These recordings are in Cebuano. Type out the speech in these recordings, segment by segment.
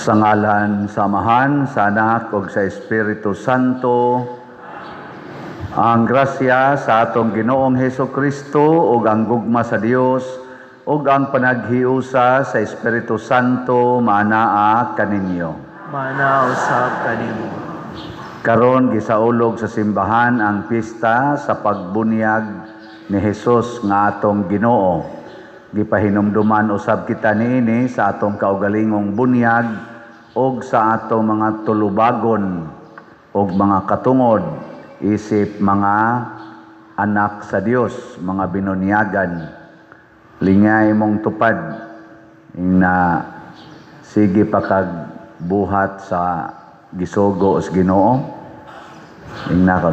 Sa ngalan sa Amahan, sa Anak ug sa Espiritu Santo, ang grasya sa atong Ginoong Heso Kristo ug ang gugma sa Dios ug ang panaghiusa sa Espiritu Santo maanaa kaninyo. Maanaa usab kanimo. Karon gisaulog sa simbahan ang pista sa pagbunyag ni Hesus nga atong Ginoo. Gipahinumduman usab kita niini sa atong kaugalingong bunyag ug sa atong mga tulubagon ug mga katungod isip mga anak sa Dios, mga binunyagan. Lingay mong tupad na sige pa kag buhat sa gisugo sa Ginoo. Ingna ko.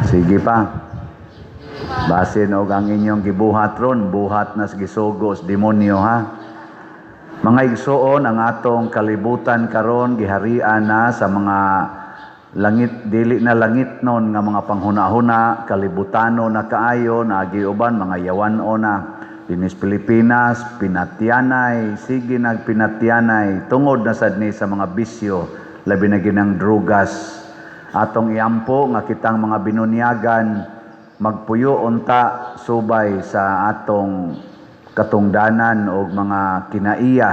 Sige pa. Basin og ang inyong gibuhat ron, buhat na sa gisugo sa demonyo, ha. Mga igsuon, ang atong kalibutan karon giharian na sa mga langit, dili na langit non nga mga panghuna-huna, kalibutano na kaayo, naagi uban mga yawan-o na. Dinis Pilipinas, pinatyanay, sige nagpinatyanay, tungod na sad ni sa mga bisyo, labi na ginang drugas. Atong iampo nga kitang mga binunyagan, magpuyo unta subay sa atong katungdanan o mga kinaiya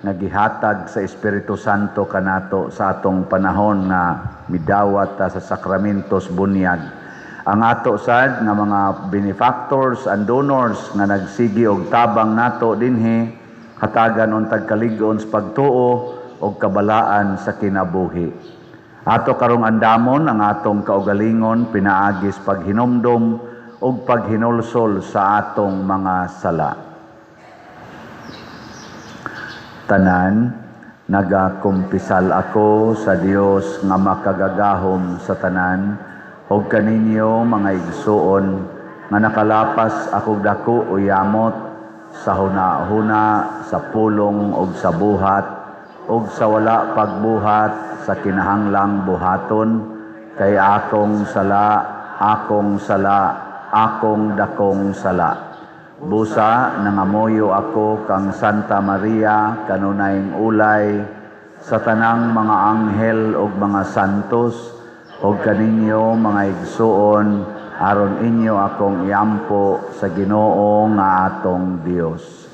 nga gihatag sa Espiritu Santo kanato sa atong panahon nga midawat ta sa sakramentos bunyag. Ang ato sad nga mga benefactors and donors nga nagsigi og tabang nato dinhi, hatagan untag kalig-on sa pagtuo og kabalaan sa kinabuhi. Ato karong andamon ang atong kaugalingon pinaagi sa paghinumdom ug paghinulsol sa atong mga sala. Tanan, nagakumpisal ako sa Dios nga makagagahom sa tanan ug kaninyo, mga igsuon, nga nakalapas akog dako o yamot sa huna-huna, sa pulong ug sa buhat ug sa wala pagbuhat sa kinahanglang buhaton, kay akong sala, akong sala, akong dakong sala. Busa, nangamuyo ako kang Santa Maria, kanunayng ulay, sa tanang mga anghel ug mga santos, ug kaninyo, mga igsuon, aron inyo akong iampo sa Ginoo nga atong Dios.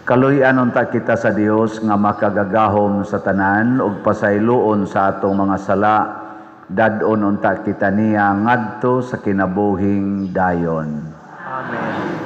Kaluy-an unta kita sa Dios nga makagagahom sa tanan ug pasayloon sa atong mga sala. Dad-on unta kita niya ngadto sa kinabuhing dayon. Amen.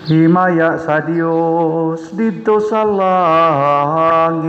Himaya sa Dios didto sa langit.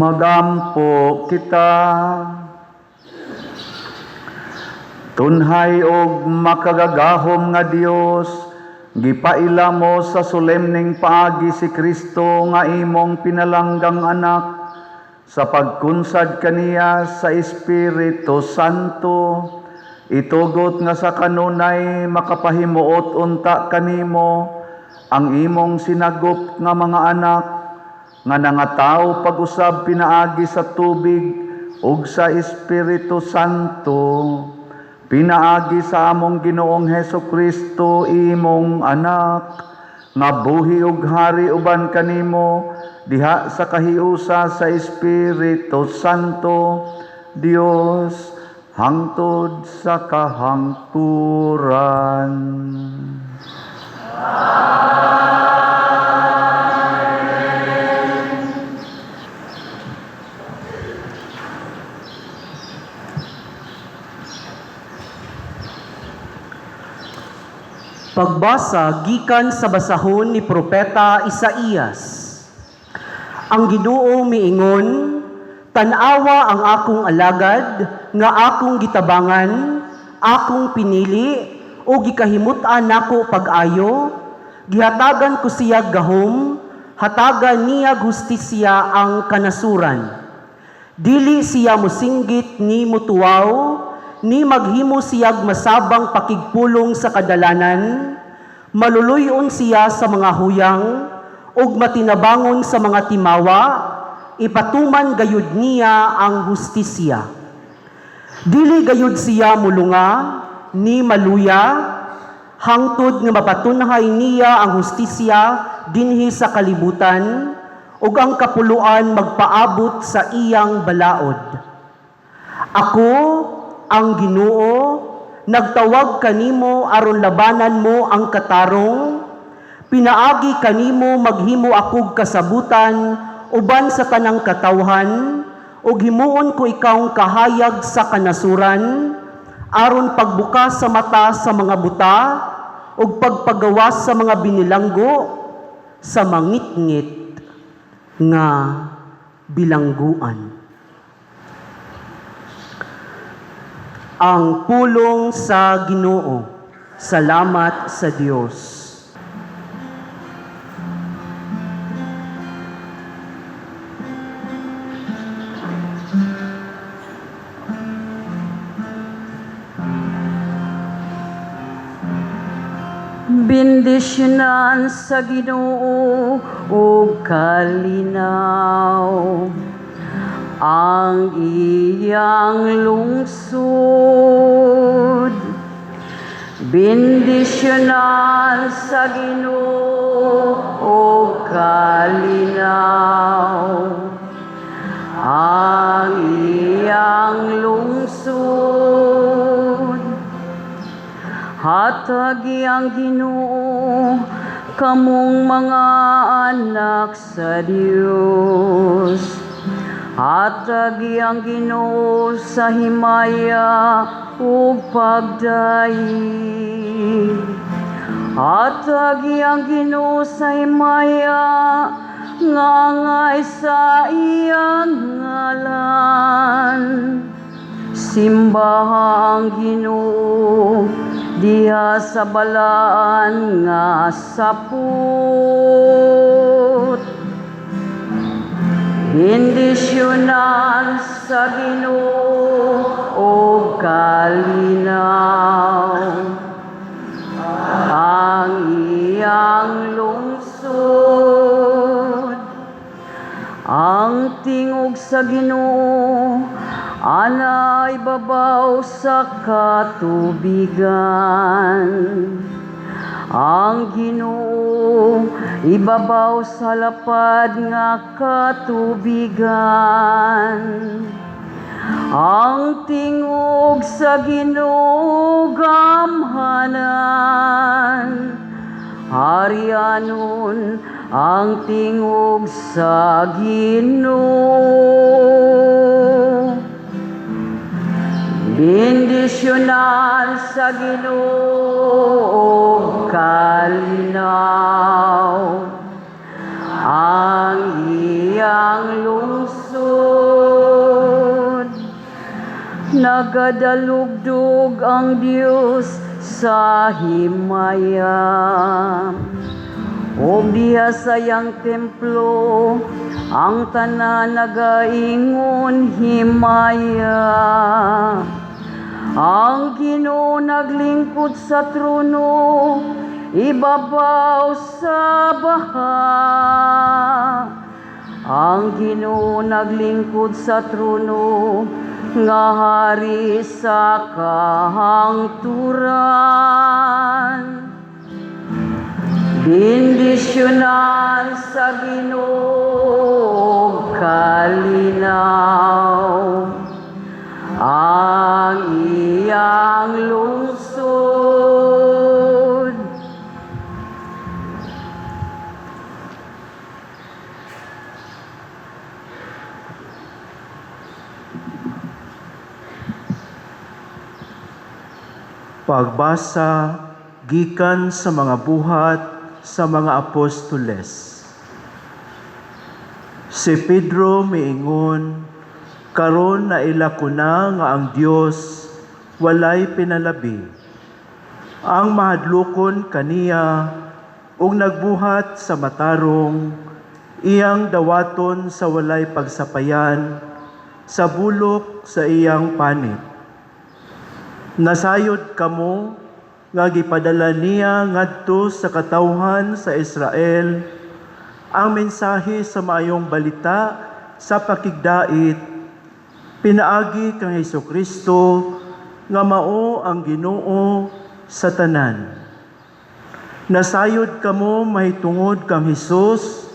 Magampo kita. Tunhay og makagagahom nga Dios, gipaila mo sa solemneng paagi si Kristo nga imong pinalanggang anak, sa pagkunsad kaniya sa Espiritu Santo, itugot nga sa kanunay makapahimuot unta kanimo ang imong sinagop nga mga anak, nga nangatawo pag-usab pinaagi sa tubig ug sa Espiritu Santo, pinaagi sa among Ginoong Hesus Kristo, imong anak, nga buhi ug hari uban kanimo diha sa kahiusa sa Espiritu Santo, Dios, hangtod sa kahangturan. Pagbasa gikan sa basahon ni Propeta Isaías. Ang Ginoo miingon, "Tan-awa ang akong alagad nga akong gitabangan, akong pinili o gikahimut-an nako pag-ayo, gihatagan ko siya gahom, hatagan niya hustisya ang kanasuran. Dili siya musinggit ni mutuwaw, ni maghimo siyag masabang pakigpulong sa kadalanan, maluluyon siya sa mga huyang, ug matinabangon sa mga timawa, ipatuman gayud niya ang hustisya. Dili gayud siya mulunga, ni maluya, hangtod nga mapatunhay niya ang hustisya dinhi sa kalibutan, ug ang kapuluan magpaabot sa iyang balaod. Ako, ang Ginoo, nagtawag kanimo aron labanan mo ang katarong, pinaagi kanimo maghimo akog kasabutan uban sa tanang katawhan, ug himuon ko ikaw kahayag sa kanasuran, aron pagbukas sa mata sa mga buta, ug pagpagawas sa mga binilanggo, sa mangitngit nga bilangguan." Ang pulong sa Ginoo. Salamat sa Dios. Bendisyonan sa Ginoo ug kalinaw ang iyang lungsod. Bendisyonan sa Ginoo ug kalinaw ang iyang lungsod. Hatagi ang Ginoo kamong mga anak sa Dios. Hatagi ang Ginoo sa himaya ug pagdaig. Hatagi ang Ginoo sa himaya nga angay sa iyang ngalan. Simbaha ang Ginoo diha sa balaan nga sapot. Bendisyonan sa Ginoo ug kalinaw ang iyang lungsod. Ang tingog sa Ginoo anay babaw sa katubigan. Ang Ginoo ibabaw sa lapad nga katubigan. Ang tingog sa Ginoo gamhanan. Harianon ang tingog sa Ginoo. Bendisyonan sa Ginoo kalinaw ang iyang lungsod. Nagadalugdog ang Dios sa himaya. Ug diha sa iyang templo, ang tanan nagaingon himaya. Ang Ginoo naglingkod sa trono, ibabaw sa baha. Ang Ginoo naglingkod sa trono, nga hari sa kahangturan. Bendisyonan sa Ginoo kalinaw ang iyang lungsod. Pagbasa gikan sa mga buhat sa mga apostoles. Si Pedro miingon, karon naila ko na nga ang Dios walay pinalabi. Ang mahadlokon kaniya ug nagbuhat sa matarong, iyang dawaton sa walay pagsapayan, sa bulok sa iyang panit. Nasayod kamo nga gipadala niya ngadto sa katawhan sa Israel ang mensahe sa maayong balita sa pakigdait pinaagi kang Hesukristo nga mao ang Ginoo sa tanan. Nasayod kamo mahitungod kang Hesus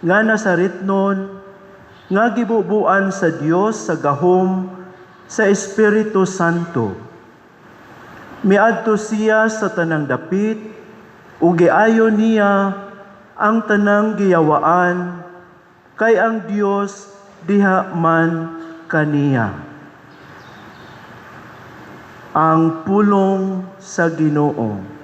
nga Nazaretnon nga gibubuan sa Dios sa gahom sa Espiritu Santo. Miadto siya sa tanang dapit ug giayo niya ang tanang giyawaan kay ang Dios diha man kaniya. Ang pulong sa Ginoo.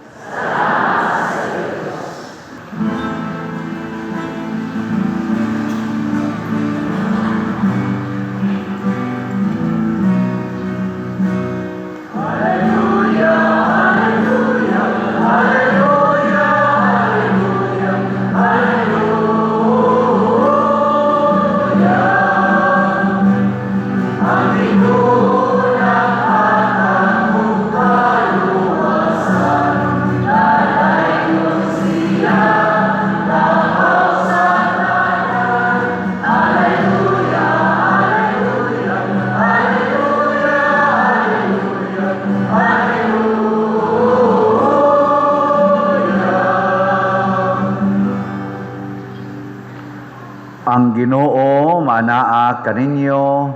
Ang Ginoo manaa kaninyo.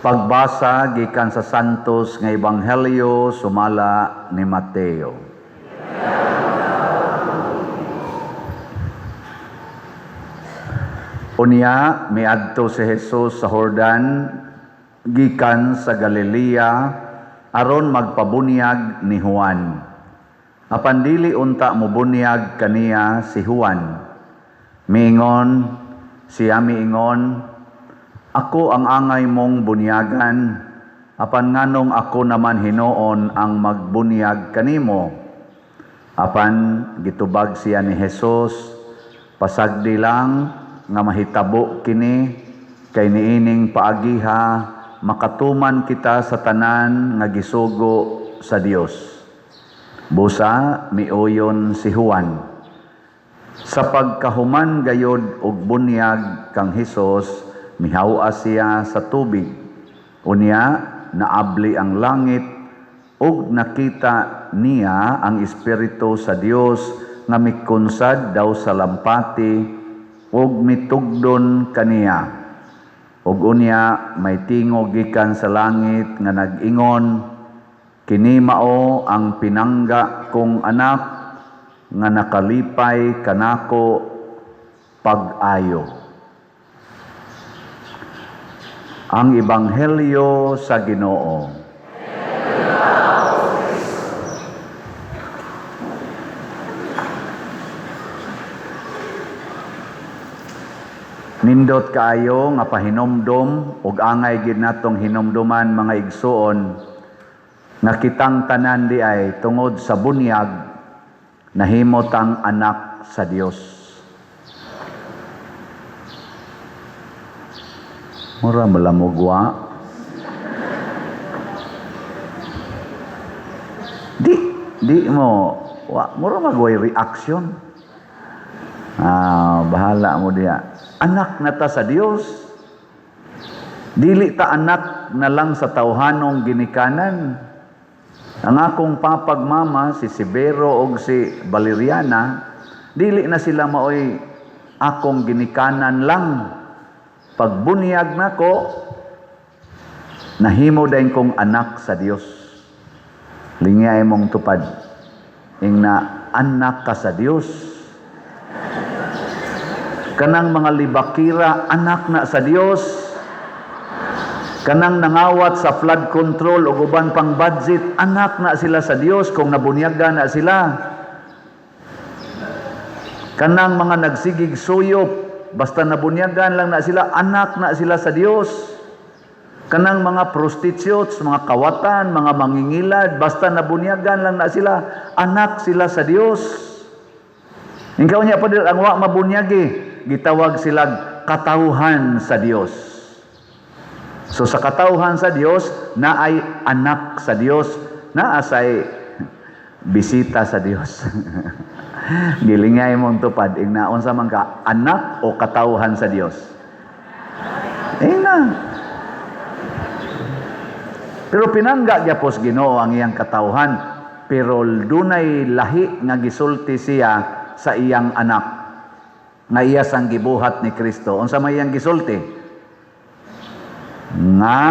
Pagbasa gikan sa Santos nga Ebanghelyo sumala ni Mateo. Unya miadto si Jesus sa Jordan gikan sa Galilea aron magpabunyag ni Juan. Apan dili unta mobunyag kaniya si Juan. Miingon, siya miingon, ako ang angay mong bunyagan, apan nganong ako naman hinuon ang magbunyag kanimo. Apan gitubag siya ni Jesus, pasagdi lang nga mahitabo kini, kay niining paagiha makatuman kita sa tanan nga gisugo sa Dios. Busa miuyon si Juan. Sa pagkahuman gayod og bunyag kang Hesus, mihaw-a siya sa tubig. Unya naabli ang langit ug nakita niya ang Espiritu sa Dios nga mikunsad daw sa lampati ug mitugdon kaniya. Ug unya may tingog gikan sa langit nga nag-ingon, kini mao ang pinangga kong anak nga nakalipay kanako pag-ayo. Ang Ebanghelyo sa Ginoo. Nindot kaayo nga pahinomdom ug angay gid natong hinumduman, mga igsuon, nga kitang tanan di ay tungod sa bunyag nahimo tang anak sa Dios. Mura malamugwa. Di mo wa mura magway reaction. Ah, bahala mo diha. Anak na ta sa Dios. Dili ta anak na lang sa tawhanong ginikanan. Ang akong papag mama, si Severo og si Valeriana, dili na sila maoy akong ginikanan lang. Pagbunyag nako, nahimo dayon kong anak sa Dios. Lingay mong tupad. Ingna anak ka sa Dios. Kanang mga libakira, anak na sa Dios. Kanang nangawat sa flood control o uban pang budget, anak na sila sa Dios kung nabunyagan na sila. Kanang mga nagsigig suyop, basta nabunyagan lang na sila, anak na sila sa Dios. Kanang mga prostitutes, mga kawatan, mga mangingilad, basta nabunyagan lang na sila, anak sila sa Dios. Ikaw niya pa ang wa mabunyagi, gitawag sila katawhan sa Dios. So sa katawhan sa Dios, naay anak sa Dios, naasay bisita sa Dios. Gilingay mong tupad, ingna unsa man ka, anak o katawhan sa Dios? Ingna. Pero pinangga gyapos Ginoo ang iyang katawhan, pero dunay lahi nga gisulti siya sa iyang anak nga iya sang gibuhat ni Kristo. Unsa may iyang gisulti? Nga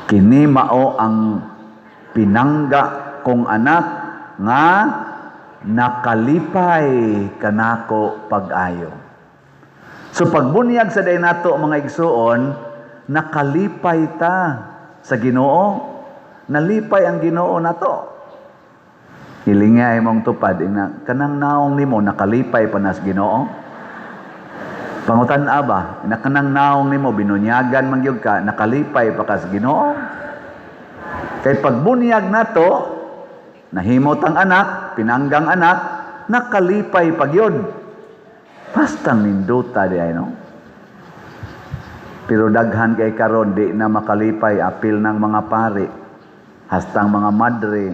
kini mao ang pinangga kong anak nga nakalipay kanako pag-ayo. So pagbunyag sa day nato, mga igsuon, nakalipay ta sa Ginoo. Nalipay ang Ginoo nato. Hilingay mong tupad, ina, kanang naong nimo nakalipay pa nas Ginoo. Pangutan-a ba, ina, kanang naong nimo binunyagan man gyud ka, nakalipay pa ka sa Ginoo. Kay pagbunyag nato, nahimot ang anak, pinanggang anak, nakalipay pa gyud. Basta ninduta di ay, no? Pero daghan kay karon di na makalipay, apil ng mga pari, hastang mga madre.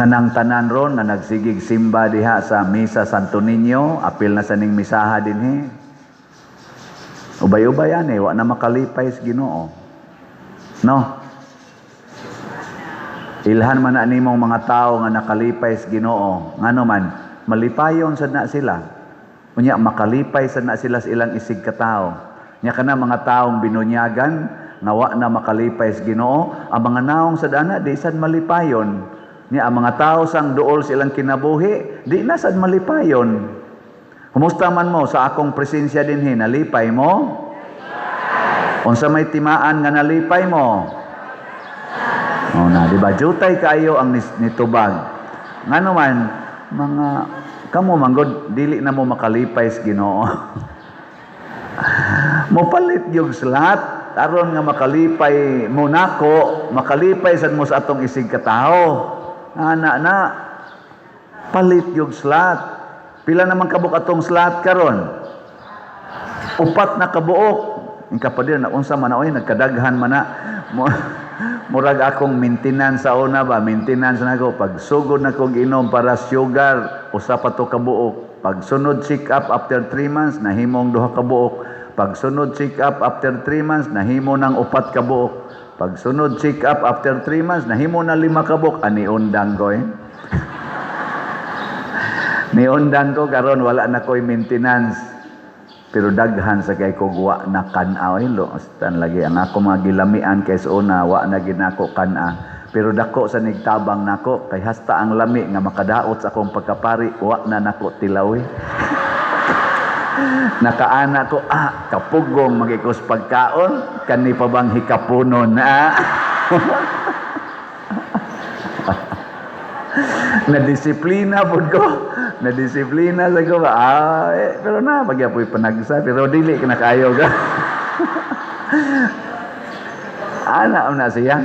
Kanang tanan ron nga nagsigig simba diha sa misa Santo Niño, apil na sa ning misaha dinhi. Ubay-ubay ani, wa na makalipay sa Ginoo. No? Ilhan man na nimong mga tao nga nakalipay sa Ginoo. Ngano man, malipayon sad na sila. Unya makalipay sad na sila sa ilang isig katao. Nya kana mga taong binunyagan nga wa na makalipay sa Ginoo, ang mga naong sad ana di sad malipayon. Nya ang mga tao sang duol sa ilang kinabuhi, di na sad malipayon. Kumusta man mo sa akong presensya dinhi, nalipay mo? Unsa may timaan nga nalipay mo? O na, di ba? Jutay kayo ang nitubag. Ngano man, mga kamo manggod, dili na mo makalipay sa Ginoo. Mopalit yung slot aron nga makalipay mo nako, makalipay sad mo sa atong isig katawo. Ana na, palit yung slot. Pila naman kabuk atong slot karon? 4 na kabuok. Ang kapadir na unsa man oy, nagkadaghan man na. Murag akong maintenance sa una ba, maintenance na ako. Pag sugod na kog inom para sugar, usa pa to kabuok. Pag sunod check up after 3 months, nahimong 2 kabuok. Pag sunod check up after 3 months, nahimo ng 4 kabuok. Pag sunod check up after 3 months, nahimo na 5 kabuok. Ani undang ko eh. Niundang ko karon wala na ko'y maintenance. Pero daghan sa kay ko wa na kan-a oy, lo astan lagi ang ako mga gilamian kay sa una wa na ginako kan-a. Pero dako sa nigtabang nako kay hasta ang lami nga makadaot sa akong pagkapari wa na nako tilaw. Nakaana ko, kapugong magikos pagkaon kani pa bang hikapunon na. Na disiplina pud ko. Na disiplina sa ko ba? Ah, eh, pero na pagyapoy panagsa, pero dili ka na kaayo ga. Ana na siya.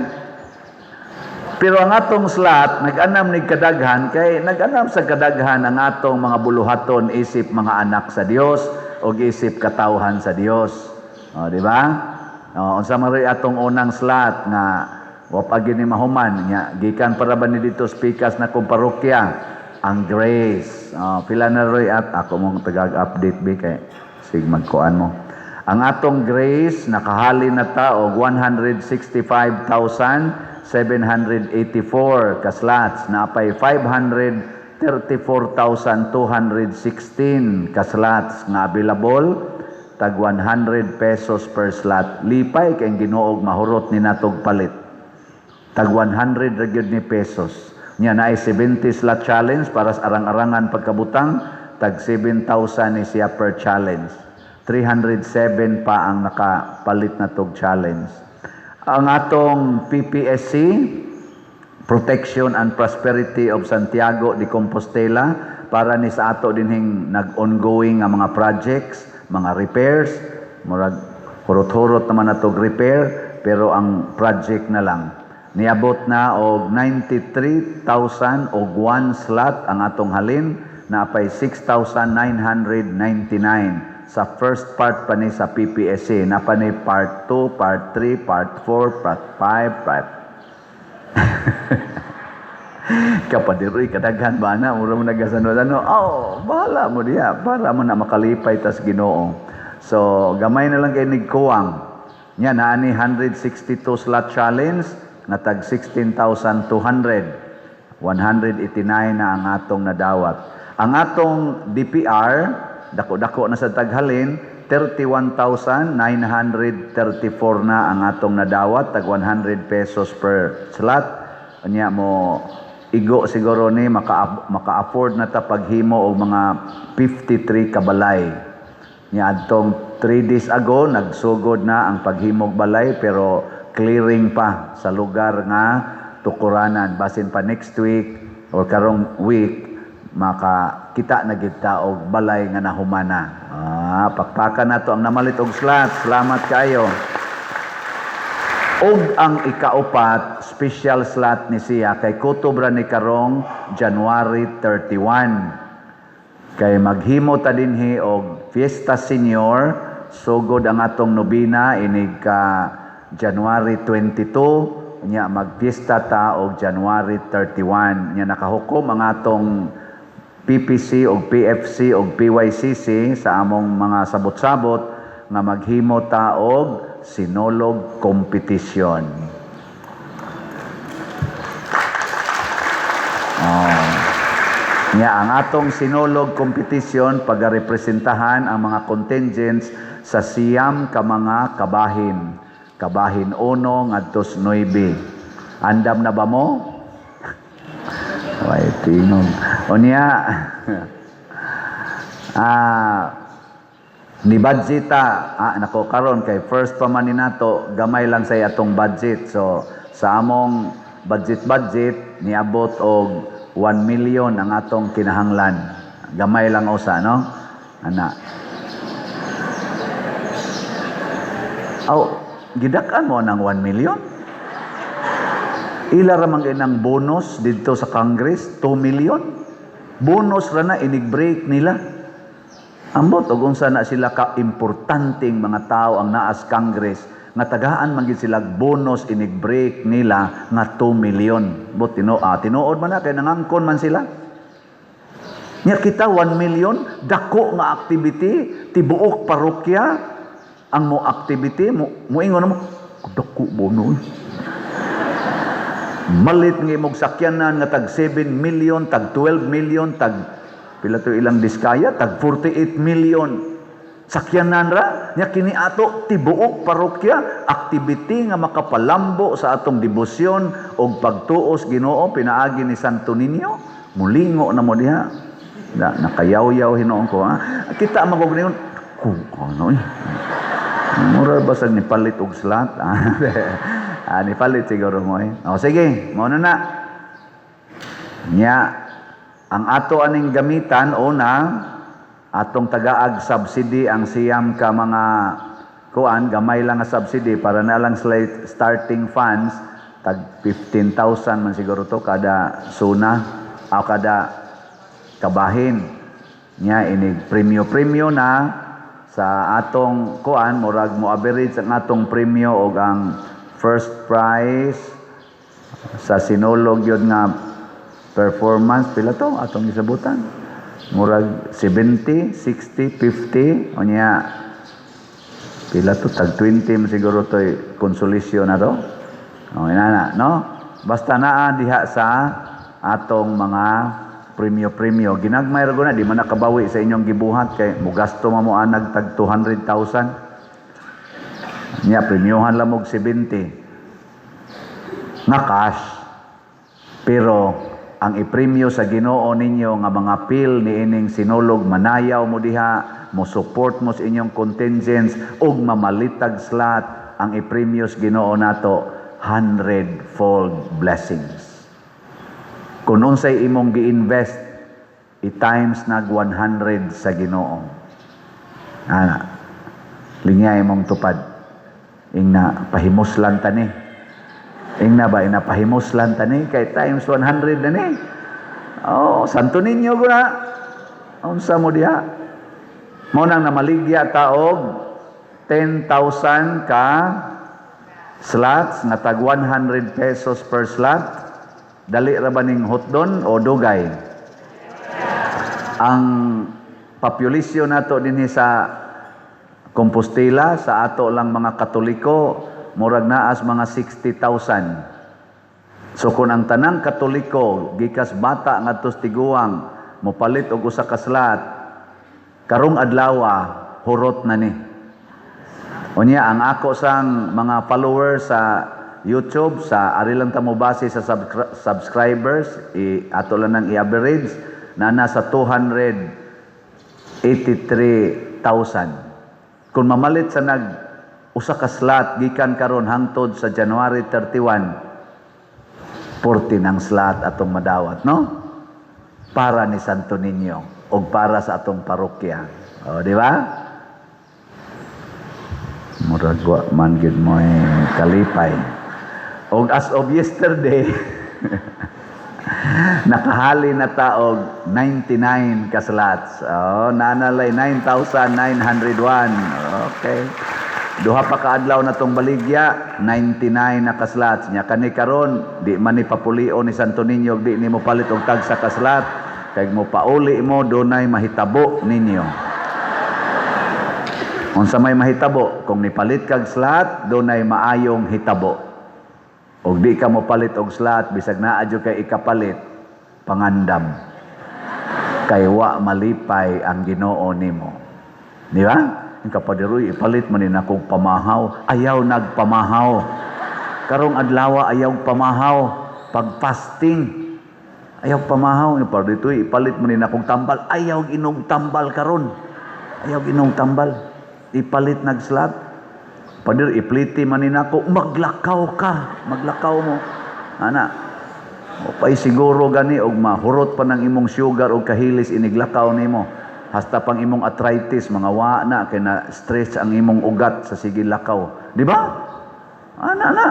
Pero ang atong slot, nag-anam ni kadaghan, kay nag-anam sa kadaghan ang atong mga buluhaton isip mga anak sa Dios o isip katawhan sa Dios. O, di ba? O, unsa man rin atong unang slot nga wa pa gyud ni mahuman nya, gikan para ba ni dito speakers na kong parokya ang Grace. O, pila na roy at ako mong tagag-update bi kay sig magkuan mo. Ang atong Grace, nakahalin na ta og 165,784 ka slots, napay 534,216 ka slots nga available, tag 100 pesos per slot. Lipay kay Ginoo og mahurot ni natog palit. Tag 100 ra gyud ni pesos. Nya naay 70 slot challenge para sa arang-arangan pagkabutang, tag 7,000 ni siya per challenge. 307 pa ang nakapalit na tog challenge. Ang atong PPSC, Protection and Prosperity of Santiago de Compostela, para ni sa ato dinhing nag-ongoing nga mga projects, mga repairs, murag hurot-hurot naman natog repair, pero ang project na lang. Niabot na og 93,000 og one slot ang atong halin, napay 6,999 sa first part pa ni sa PPSC. Napa ni part 2, part 3, part 4, part 5, part kapadiroy kadaghan ba na mura mo nagasanod ano. Oh, bahala mo diya para mo na makalipay tas Ginoo. So gamay na lang kay nigkuwang nya naa ni 162 slot challenge nga tag 16,200. 189 na ang atong nadawat. Ang atong DPR, dako-dako na sa taghalin, 31,934 na ang atong nadawat, tag 100 pesos per slot. Unya mo igo siguro ni maka-afford na ta paghimo og mga 53 kabalay. Nya adtong 3 days ago nagsugod na ang paghimog balay, pero clearing pa sa lugar nga tukuranan. Basin pa next week or karong week makakita na gid ta og balay nga nahumana. Ah, pakpakan nato ang namalit og slot. Salamat kaayo. Og ang ikaupat, special slot ni siya kay kutob ra ni karong January 31. Kay maghimo ta dinhi og Fiesta Senior, sugod ang atong nobina inig ka January 22, nya magfiesta ta og January 31. Nya nakahukom ang atong PPC og PFC og PYCC sa among mga sabot-sabot nga maghimo ta og Sinulog competition. Oh. Nya ang atong Sinulog competition, pagarepresentahan ang mga contingents sa 9 ka mga kabahin. Kabahin 1 ngadto sa 9. Andam na ba mo? Way tingog. Unya ni budget ta, nako, karon kay first pa man ni nato, gamay lang sa atong budget. So sa among budget budget niabot og 1 million ang atong kinahanglan. Gamay lang usa, no? Ana. Aw, gidak-an mo ng 1 million? Ila ra man inang bonus didto sa Congress, 2 million. Bonus ra na inig break nila. Ambot og unsa na sila ka-importanteng mga tao ang naas Congress nga tagaan man gid sila bonus inig break nila nga 2 million. Bot tinuod man na kay nangangkon man sila. Nya kita 1 million, dako nga activity, tibuok parokya ang mo activity mo, moingon mo dako bonus. Malit nga imong sakyanan nga tag 7 million, tag 12 million, tag pila to ilang diskaya, tag 48 million. Sakyanan ra, nya kini ato tibuok parokya activity nga makapalambo sa atong debosyon og pagtuos Ginoo pinaagi ni Santo Niño. Mulingo na mo diha. Na, nakayaw-yaw hinuon ko ha. Kita magog niyon ku ano eh. Mura basag ni palit og slot. Ah, ni palit siguro mo eh. O sige, mao na na. Nya Ang ato aning gamitan, una, atong tagaag subsidy ang 9 ka mga kuan, gamay lang nga subsidy para na lang sila starting funds, tag 15,000 man siguro to kada suna o kada kabahin nya. Inig premyo-premyo na sa atong kuan, murag mo average ang atong premyo og ang first prize sa Sinulog yun nga performance, pila to atong gisabutan, murag 70, 60, 50, unya pila to, tag 20 man siguro to consolation na to. O inana, no? Basta naa diha sa atong mga premyo-premyo, ginagmay ra na, di man nakabawi sa inyong gibuhat kay mugasto man mo anag tag 200,000 nya premyohan lang og 70 nga cash. Pero ang ipremyo sa Ginoo ninyo nga mga pil niining Sinulog, manayaw mo diha, mo support mo sa inyong contingents ug mamalitag slot, ang ipremyo sa Ginoo nato, hundredfold blessings. Kung unsay imong gi-invest, i-times nag 100 sa Ginoo. Ana, linya imong tupad. Ingna pahimuslan ta ni. Ingna ba, ina pahimuslan ta ni kay times 100 na ni. Oh, Santo Niño guna. Unsa mo diha? Mo nang namaligya ta og 10,000 ka slots nga tag 100 pesos per slot. Dali ra ba ning hotdon o dugay? Ang populasyon nato dinhi sa Compostela, sa ato lang mga Katoliko, murag naas mga 60,000. So kung ang tanang Katoliko gikas bata ngadto sa tiguang mopalit og usa ka slot karong adlaw, hurot na ni. Unya ang ako sang mga followers sa YouTube, sa ari lang ta mo base sa subscribers, i ato lang nang i-average na nasa 283,000. Kung mamalit sa nag usa ka slot gikan karon hangtod sa January 31, 40 ang slot atong madawat, no? Para ni Santo Niño og para sa atong parokya. O, di ba? Murag wa man gid mo eh, kalipay. Og as of yesterday, nakahali na ta og 99 ka slots. Oh, nanalay 9,901. Okay. Duha pa ka adlaw na tong baligya, 99 na ka slots. Nya kani karon, di man ni papulio ni Santo Niño, di nimo palit og tagsa ka slot. Kay mo pauli mo, dunay mahitabo ninyo. Unsa may mahitabo? Kung nipalit kag slot, dunay maayong hitabo. Og di ka mo palit og slot, bisag naa jud kay ikapalit, pangandam. Kay wa malipay ang Ginoo nimo. Di ba? Ang kapadiroy, ipalit man ni nakong pamahaw. Ayaw nagpamahaw. Karong adlaw ayaw pamahaw. Pag-fasting, ayaw pamahaw. Yung dito, ipalit mo ni nakong tambal. Ayaw inog tambal karon. Ayaw inog tambal. Ipalit nag-slot. Padir, ipliti man ni nako, maglakaw ka. Maglakaw mo. Ana, o pay siguro gani og mahurot pa ng imong sugar og kahilis iniglakaw nimo. Hasta pang imong arthritis mga wa na kay na stress ang imong ugat sa sige lakaw. Di ba? Ana na.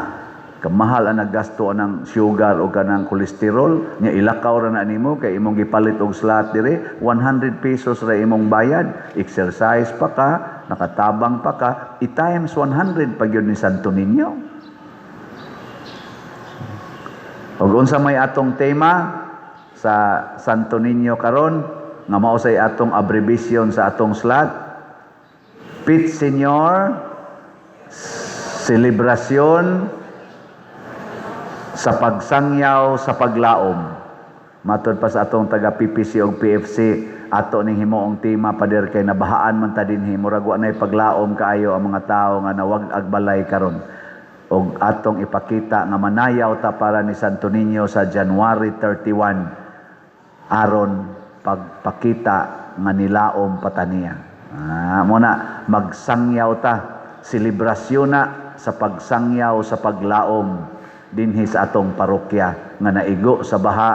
Kamahal ang naggasto anang sugar o kanang kolesterol nya ilakaw ra na nimo kay imong gipalit og slot dire, 100 pesos ra imong bayad, exercise pa ka, nakatabang pa ka, i times 100 pag yun ni Santo Niño. Og unsa may atong tema sa Santo Niño karon nga mao say atong abbreviation sa atong slot? Pit Señor, selebrasyon sa pagsangyaw sa paglaom. Matod pa sa atong taga PPC og PFC, ato ning himuong tema, pader, kay nabahaan man ta dinhi, murag wa nay paglaom kaayo ang mga tawo nga nawag agbalay karon. Og atong ipakita nga manayaw ta para ni Santo Niño sa January 31 aron pagpakita nga nilaom pataniya. Ah, mo na magsangyaw ta, selebrasyon na sa pagsangyaw sa paglaom dinhi sa atong parokya nga naigo sa baha.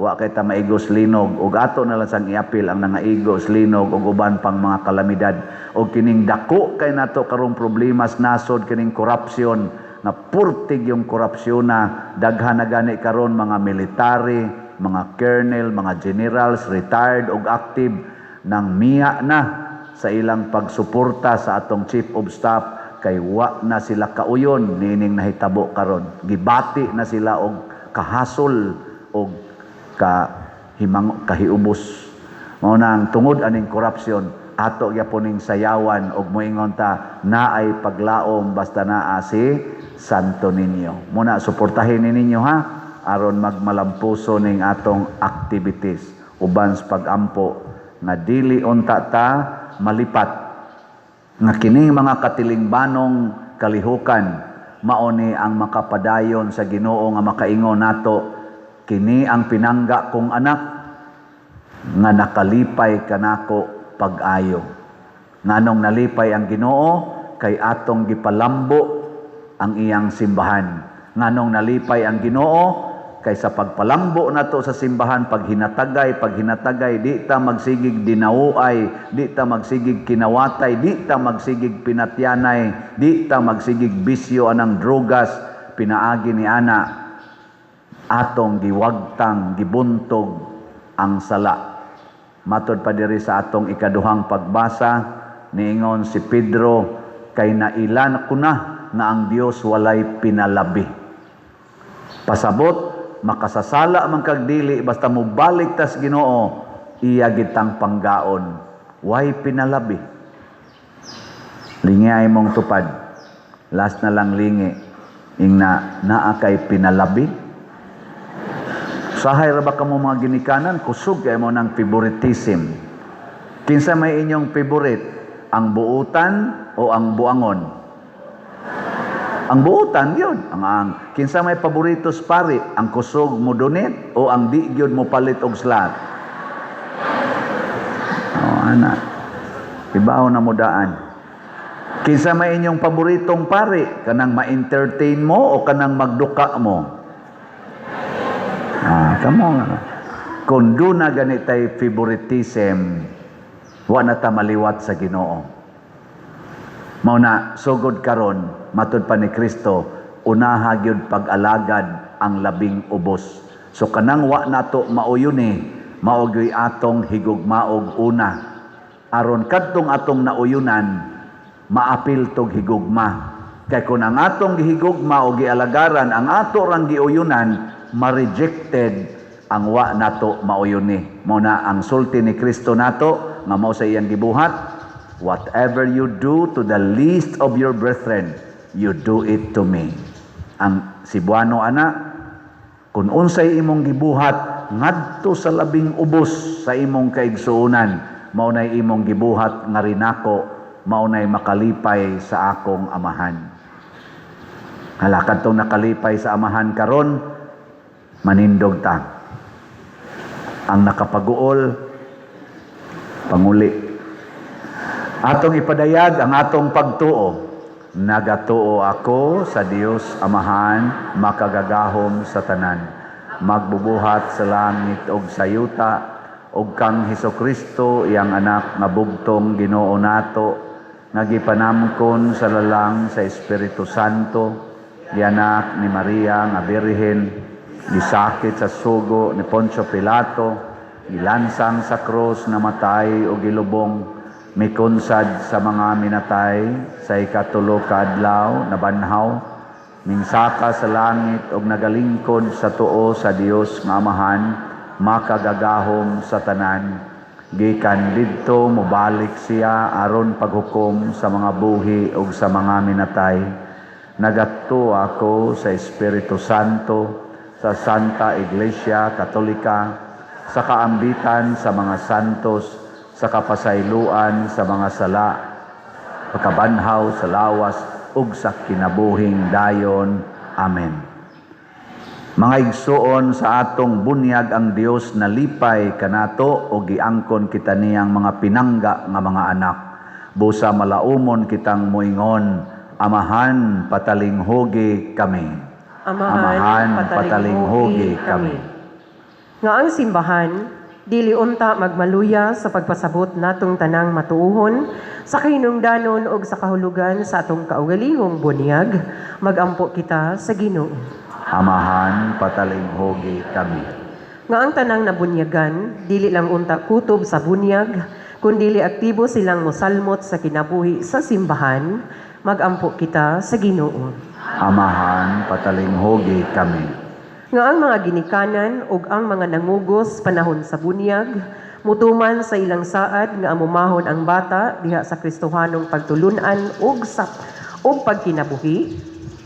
Wa kay ta maigos linog ug ato na lang sang iapil ang nangaigos linog ug uban pang mga kalamidad og kining dako kay nato karong problema sa nasod, kining corruption nga purtig yung korupsyon na daghan na gani karon, mga military, mga colonel, mga generals, retired ug active, nang miya na sa ilang pagsuporta sa atong chief of staff kay wa na sila kauyon niining nahitabo karon. Gibati na sila og kahasol og ka himang kahiubos. Mao nang tungod aning corruption, ato gyapon ning sayawan og moingon ta naay paglaom basta naa si Santo Niño. Muna suportahin ni ninyo ha, aron magmalampuso ning atong activities uban sa pagampo nga dili unta ta malipat nga kining mga katilingbanong kalihukan mao ni ang makapadayon sa Ginoo nga makaingon nato, "Kini ang pinangga kong anak nga nakalipay kanako pag-ayo." Nganong nalipay ang Ginoo? Kay atong gipalambo ang iyang simbahan. Nganong nalipay ang Ginoo? Kay sa pagpalambo nato sa simbahan, paghinatagay, paghinatagay, di ta magsigig dinaway, di ta magsigig kinawatay, di ta magsigig pinatyanay, di ta magsigig bisyo anang drogas, pinaagi ni ana atong giwagtang, gibuntog ang sala. Matod pa diri sa atong ikaduhang pagbasa, niingon si Pedro, "Kay nailan ko na nga ang Dios walay pinalabi." Pasabot, makasasala man kag dili, basta mobalik tas Ginoo, iya gitang panggaon. Way pinalabi. Lingi ay mong tupad. Last na lang lingi. Ingna, naa kay pinalabi. Sahay ra ba kamo mga ginikanan, kusog kay mo ng favoritism. Kinsa may inyong favorite? Ang buutan o ang buangon? Ang buutan yun. Ang kinsa may paborito sa pari, ang kusog mo donate o ang di gyud mo palit og slot? Oh, ana. Ibaw na mo daan. Kinsa may inyong paboritong pari, kanang ma-entertain mo o kanang magduka mo? Ah, kamo nga. Kung duna gani tay favoritism, wa na ta maliwat sa Ginoo. Mao na sugod karon, matud pa ni Kristo, unaha gyud pag-alagad ang labing ubos. So kanang wa nato mauyon eh, mao gyud atong higugmaog una. Aron kadtong atong nauyunan, maapil tog higugma. Kay kung ang atong gihigugma o gialagaran, ang ato rang giuyunan, ma-rejected ang wa nato mauyon ni. Mao na ang sulti ni Kristo nato nga mao sa iyang gibuhat, "Whatever you do to the least of your brethren, you do it to me." Ang Cebuano ana, kung unsay imong gibuhat ngadto sa labing ubos sa imong kaigsuonan, mao nay imong gibuhat nga rinako, mao nay makalipay sa akong Amahan. Hala, kadtong nakalipay sa Amahan karon, manindog ta. Ang nakapaguol, panguli. Atong ipadayag ang atong pagtuo. Nagatuo ako sa Dios Amahan, makagagahom sa tanan, magbubuhat sa langit ug sa yuta, ug kang Hesus Kristo, iyang anak nga bugtong Ginoo nato, nga gipanamkon sa lalang sa Espiritu Santo, gianak ni Maria nga Birhen, gisakit sa sugo ni Poncio Pilato, gilansang sa krus, namatay o gilubong, mikunsad sa mga minatay, sa ikatulo ka adlaw nabanhaw, mingsaka sa langit og nagalingkod sa tuo sa Dios nga Amahan, makagagahom sa tanan. Gikan didto mobalik siya aron paghukom sa mga buhi ug sa mga minatay. Nagatuo ako sa Espiritu Santo, sa Santa Iglesia Katolika, sa kaambitan sa mga santos, sa kapasayloan sa mga sala, pagkabanhaw sa lawas ug sa kinabuhing dayon. Amen. Mga igsuon, sa atong bunyag ang Dios nalipay kanato o giangkon kita niyang mga pinangga nga mga anak. Busa malaumon kitang moingon, "Amahan, patalinghugi kami." Amahan, patalinghugi kami. Nga ang simbahan, dili unta magmaluya sa pagpasabot natong tanang matuohon sa kahinungdanon ug sa kahulugan sa atong kaugalingong bunyag, magampo kita sa Ginoo. Amahan, patalinghugi kami. Nga ang tanang nabunyagan, dili lang unta kutob sa bunyag, kundili aktibo silang mosalmot sa kinabuhi sa simbahan, magampo kita sa Ginoo. Amahan, patalinghugi kami. Nga ang mga ginikanan ug ang mga nangugos panahon sa bunyag, mutuman sa ilang saad nga amumahon ang bata diha sa Kristohanong pagtulunan ug sa ug pagkinabuhi,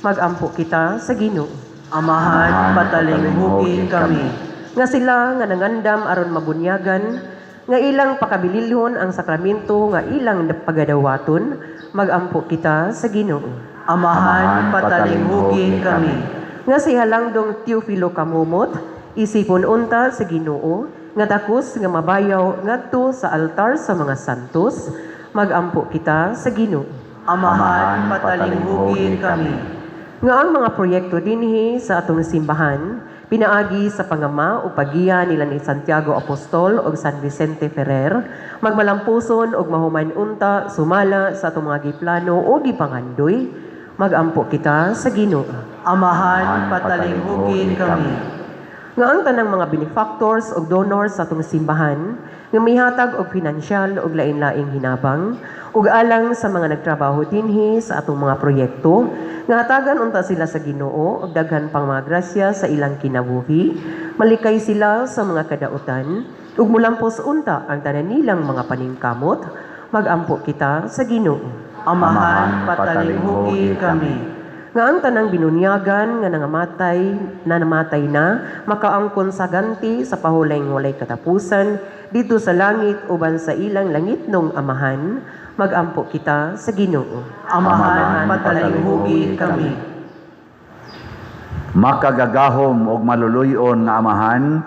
magampo kita sa Ginoo. Amahan, patalinghugi kami. Nga sila nga nangandam aron mabunyagan, nga ilang pakabililhon ang sakramento nga ilang pagadawaton, magampo kita sa Ginoo. Amahan, patalinghugi kami. Nga si Halangdong Teofilo Kamumot, isipon unta sa Ginoo, nga takos nga mabayaw ngadto sa altar sa mga santos, magampo kita sa Ginoo. Amahan, patalinghugi kami. Nga ang mga proyekto dinhi sa atong simbahan, pinaagi sa pangama o pagiya nila ni Santiago Apostol o San Vicente Ferrer, magmalampuson og mahuman unta sumala sa atong mga giplano o gipangandoy, magampo kita sa Ginoo. Amahan, patalinghugi kami. Nga ang tanang mga benefactors ug donors sa atong simbahan nga mihatag og pinansyal ug lain-laing hinabang ug alang sa mga nagtrabaho dinhi sa atong mga proyekto nga hatagan unta sila sa Ginoo og daghan pang mga grasya sa ilang kinabuhi, malikay sila sa mga kadautan ug mulampos unta ang tanan nilang mga paningkamot, magampo kita sa Ginoo. Amahan, patalinghugi kami. Nga ang tanang binunyagan nga nangamatay na namatay na makaangkon sa ganti sa pahulay nga walay katapusan didto sa langit uban sa ilang langitnong Amahan, magampo kita sa Ginoo. Amahan, patalinghugi kami. Makagagahom og maluluyon nga Amahan,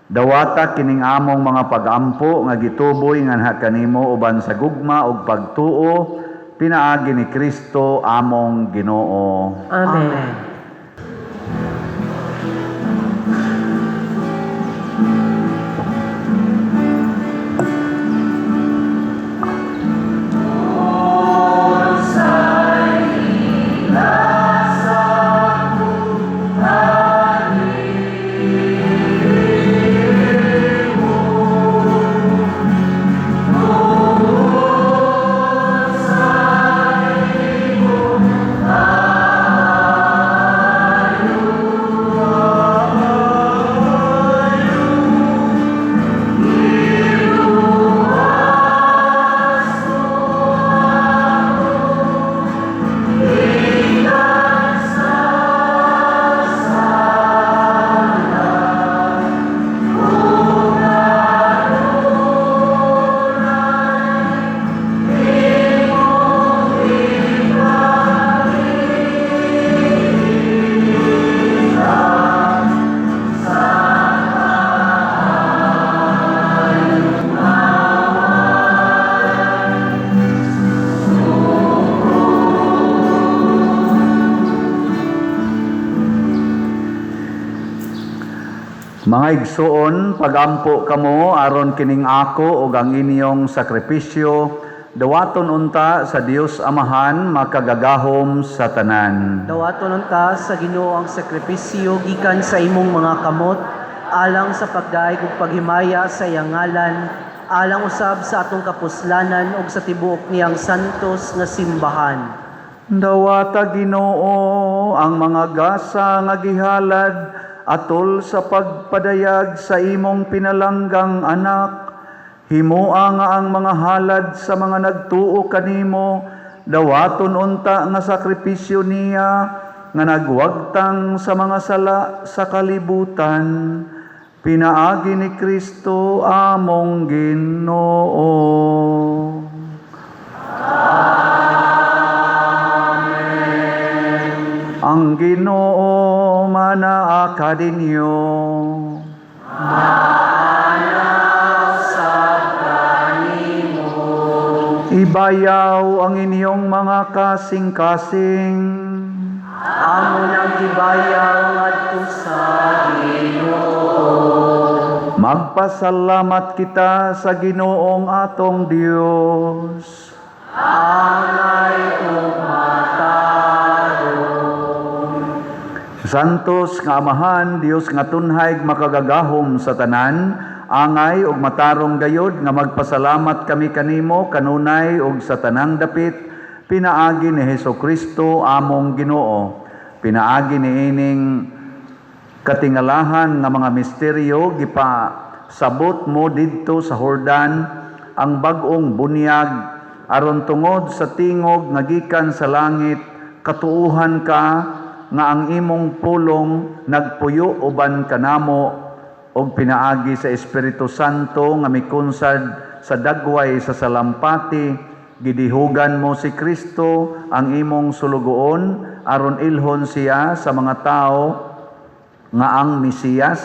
dawata kining among mga pagampo nga gituboy nganha kanimo uban sa gugma ug pagtuo pinaagi ni Kristo among Ginoo. Amen. Amen. Mga igsuon, pagampo kamo aron kining ako ug ang inyong sakripisyo dawaton unta sa Dios Amahan makagagahom sa tanan. Dawaton unta sa Ginoo ang sakripisyo gikan sa imong mga kamot alang sa pagdaig ug paghimaya sa iyang ngalan, alang usab sa atong kapuslanan ug sa tibuok niyang santos nga simbahan. Dawata, Ginoo, ang mga gasa nga gihalad atol sa pagpadayag sa imong pinalanggang anak. Himoa nga ang mga halad sa mga nagtuo kanimo dawaton unta nga sakripisyo niya nga nagwagtang sa mga sala sa kalibutan. Pinaagi ni Kristo among Ginoo. Ang Ginoo manaa kaninyo. Ibayaw ang inyong mga kasing-kasing. Amo nang gibayaw ngadto sa Ginoo. Magpasalamat kita sa Ginoong atong Dios. Angay ug matarong. Santos nga Amahan, Dios nga tunhay makagagahom sa tanan, angay ug matarong gayod nga magpasalamat kami kanimo kanunay ug sa tanang dapit, pinaagi ni Hesus Kristo among Ginoo. Pinaagi niining katingalahan nga mga misteryo, gipasabot mo didto sa Hordan ang bag-ong bunyag, aron tungod sa tingog nga gikan sa langit katuuhan ka nga ang imong pulong nagpuyo uban kanamo, og pinaagi sa Espiritu Santo nga mikunsad sa dagway sa salampati, gidihugan mo si Kristo ang imong sulugoon aron ilhon siya sa mga tao nga ang Mesiyas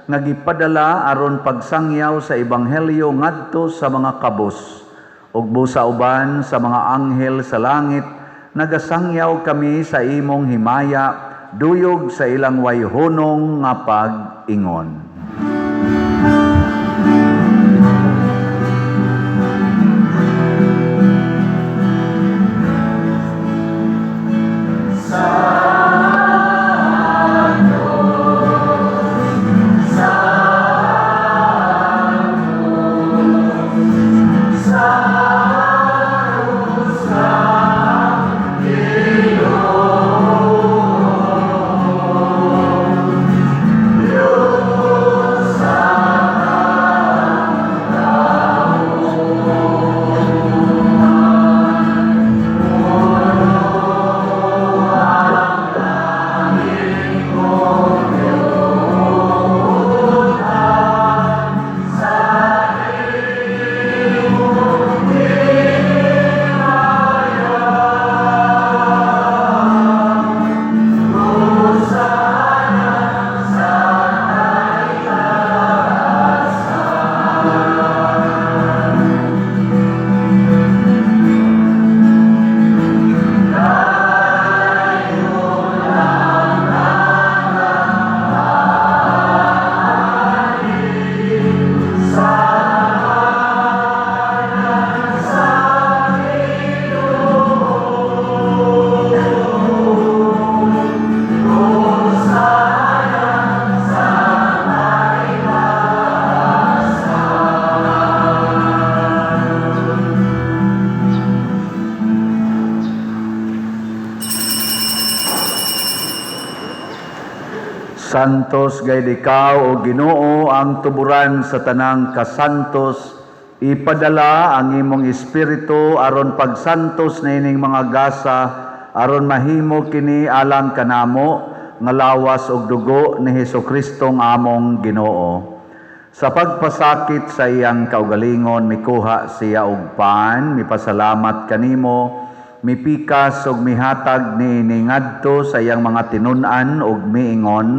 nga gipadala aron pagsangyaw sa ebanghelyo ngadto sa mga kabus. Ug busa uban sa mga anghel sa langit nagasangyaw kami sa imong himaya, duyog sa ilang wayhunong nga pag-ingon. Santos gayud ikaw, o Ginoo, ang tuburan sa tanang kasantos. Ipadala ang imong espiritu aron pagsantos niining mga gasa, aron mahimo kini alang kanamo nga lawas ug dugo ni Hesukristo nga among Ginoo. Sa pagpasakit sa iyang kaugalingon, mikuha siya og pan, mipasalamat kanimo, mipikas ug mihatag niini ngadto sa iyang mga tinun-an ug miingon,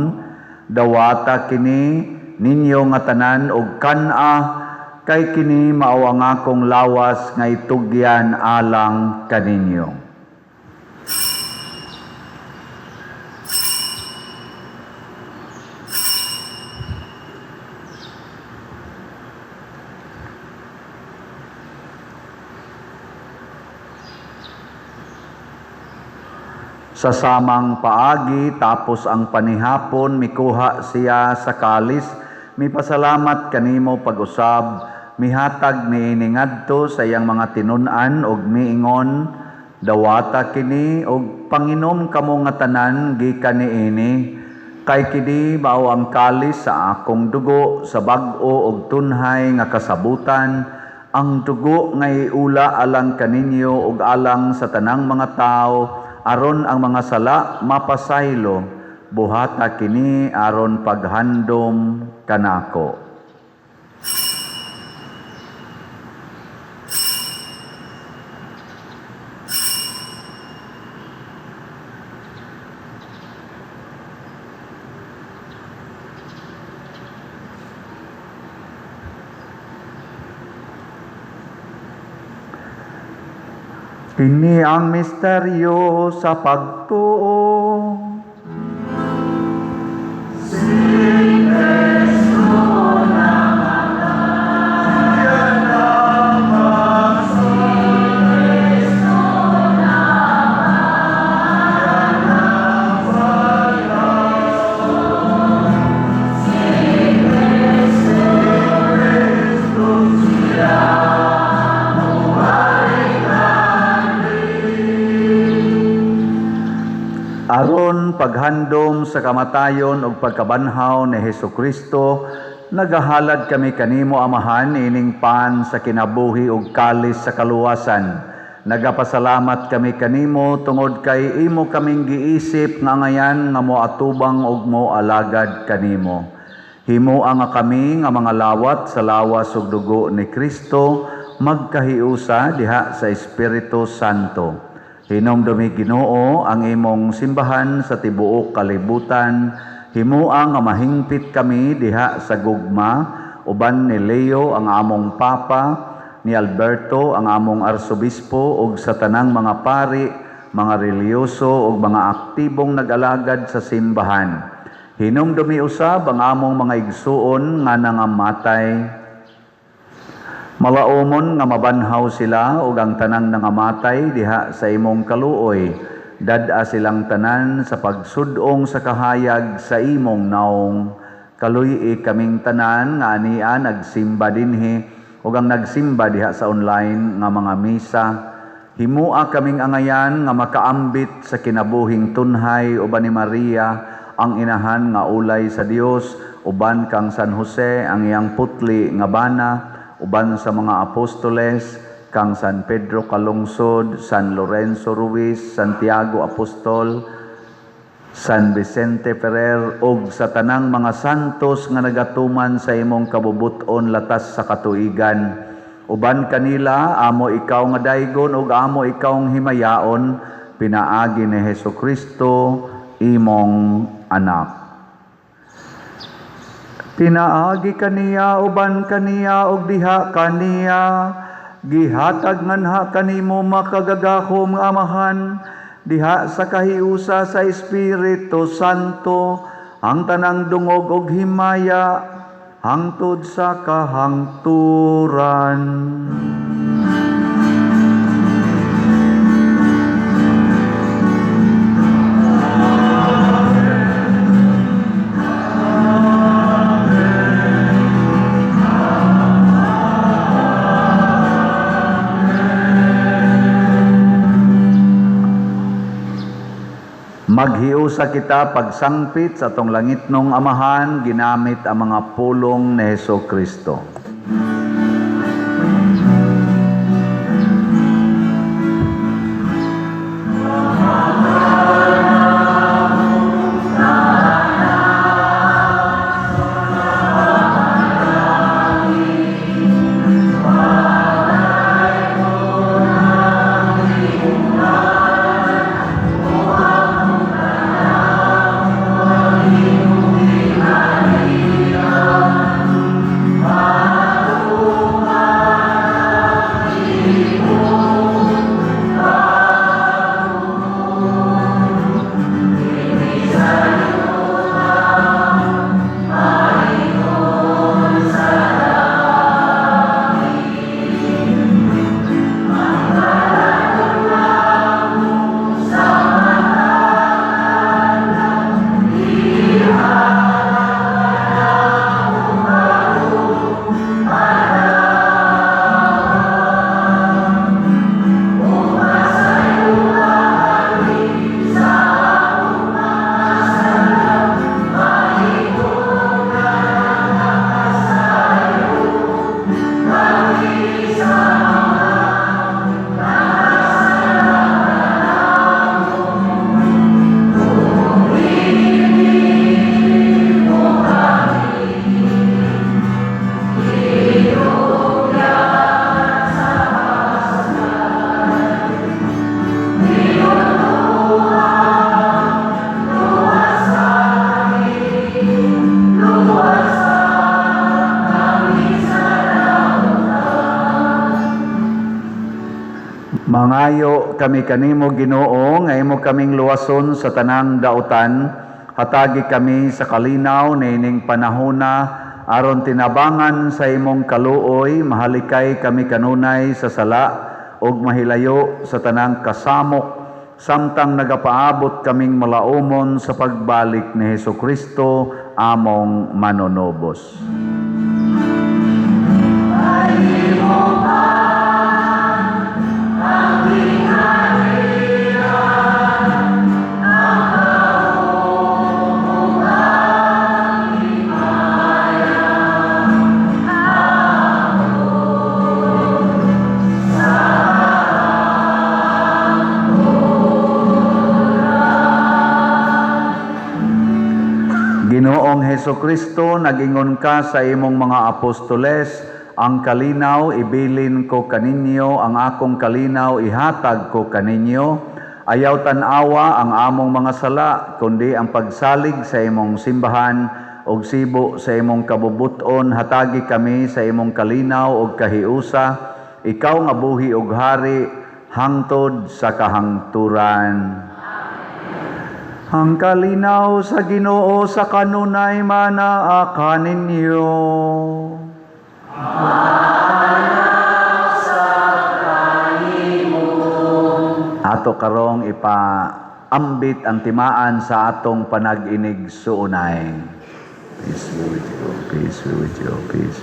"Dawata kini ninyo nga tanan og kan-a, kay kini mao ang akong lawas nga itugyan alang kaninyo." Sa samang paagi, tapos ang panihapon, mikuha siya sa kalis, mipasalamat kanimo pag-usab, mihatag niini ngadto sa iyang mga tinun-an ug miingon, "Dawata kini ug panginom kamo nga tanan gikan niini, kay kini mao ang kalis sa akong dugo sa bag-o ug tunhay nga kasabutan, ang dugo nga iula alang kaninyo ug alang sa tanang mga tawo, aron ang mga sala mapasaylo. Buhata kini aron paghandom kanako." Kini ang misteryo sa pagtuo. Si Kristo na paghandom sa kamatayon ug pagkabanhaw ni Hesukristo, nagahalad kami kanimo, Amahan, ining pan sa kinabuhi ug kalis sa kaluwasan. Nagapasalamat kami kanimo tungod kay imo kaming giisip nga angayan nga moatubang ug moalagad kanimo. Himoa nga kami nga mga lawat sa lawas ug dugo ni Kristo magkahiusa diha sa Espiritu Santo. Hinumdumi, Ginoo, ang imong simbahan sa tibuok kalibutan. Himoa nga mahingpit kami diha sa gugma uban ni Leo ang among Papa, ni Alberto ang among arsobispo ug sa tanang mga pari, mga relihiyoso ug mga aktibong nag-alagad sa simbahan. Hinumdumi usab ang among mga igsuon nga nangamatay. Malaumon nga mabanhaw sila ug ang tanang nangamatay diha sa imong kaluoy. Dad-a silang tanan sa pagsud-ong sa kahayag sa imong naong. Kaluy-i kaming tanan nga ania nagsimba dinhi ug ang nagsimba diha sa online nga mga misa. Himua kaming angayan nga makaambit sa kinabuhing tunhay uban ni Maria ang inahan nga ulay sa Dios, uban kang San Jose ang iyang putli nga bana, uban sa mga apostoles, kang San Pedro Calungsod, San Lorenzo Ruiz, Santiago Apostol, San Vicente Ferrer ug sa tanang mga santos nga nagatuman sa imong kabubut-on latas sa katuigan. Uban kanila amo ikaw nga daygon ug amo ikaw himayaon pinaagi ni Hesukristo, imong anak. Pinaagi kaniya, uban kaniya ug diha kaniya, gihatag nganha kanimo, makagagahom nga Amahan, diha sa kahiusa sa Espiritu Santo, ang tanang dungog ug himaya hangtod sa kahangturan. Maghiusa kita pagsangpit sa atong langitnong Amahan ginamit ang mga pulong ni Hesukristo. Mangayo kami kanimo, Ginoo, nga imo kaming luwason sa tanang dautan. Hatagi kami sa kalinaw niining panahona aron tinabangan sa imong kaluoy mahalikay kami kanunay sa sala ug mahilayo sa tanang kasamok samtang nagapaabot kaming malaumon sa pagbalik ni Hesukristo among manunubos. Hesukristo, nagingon ka sa imong mga apostoles, "Ang kalinaw ibilin ko kaninyo, ang akong kalinaw ihatag ko kaninyo." Ayaw tan-awa ang among mga sala, kundi ang pagsalig sa imong simbahan ug sibo sa imong kabubuton, hatagi kami sa imong kalinaw ug kahiusa, ikaw nga buhi ug hari hangtod sa kahangturan. Ang kalinaw sa Ginoo sa kanunay manaa kaninyo. Ato karong ipaambit ang timaan sa atong panag-inig suunay. Peace be with you, peace be with you, peace.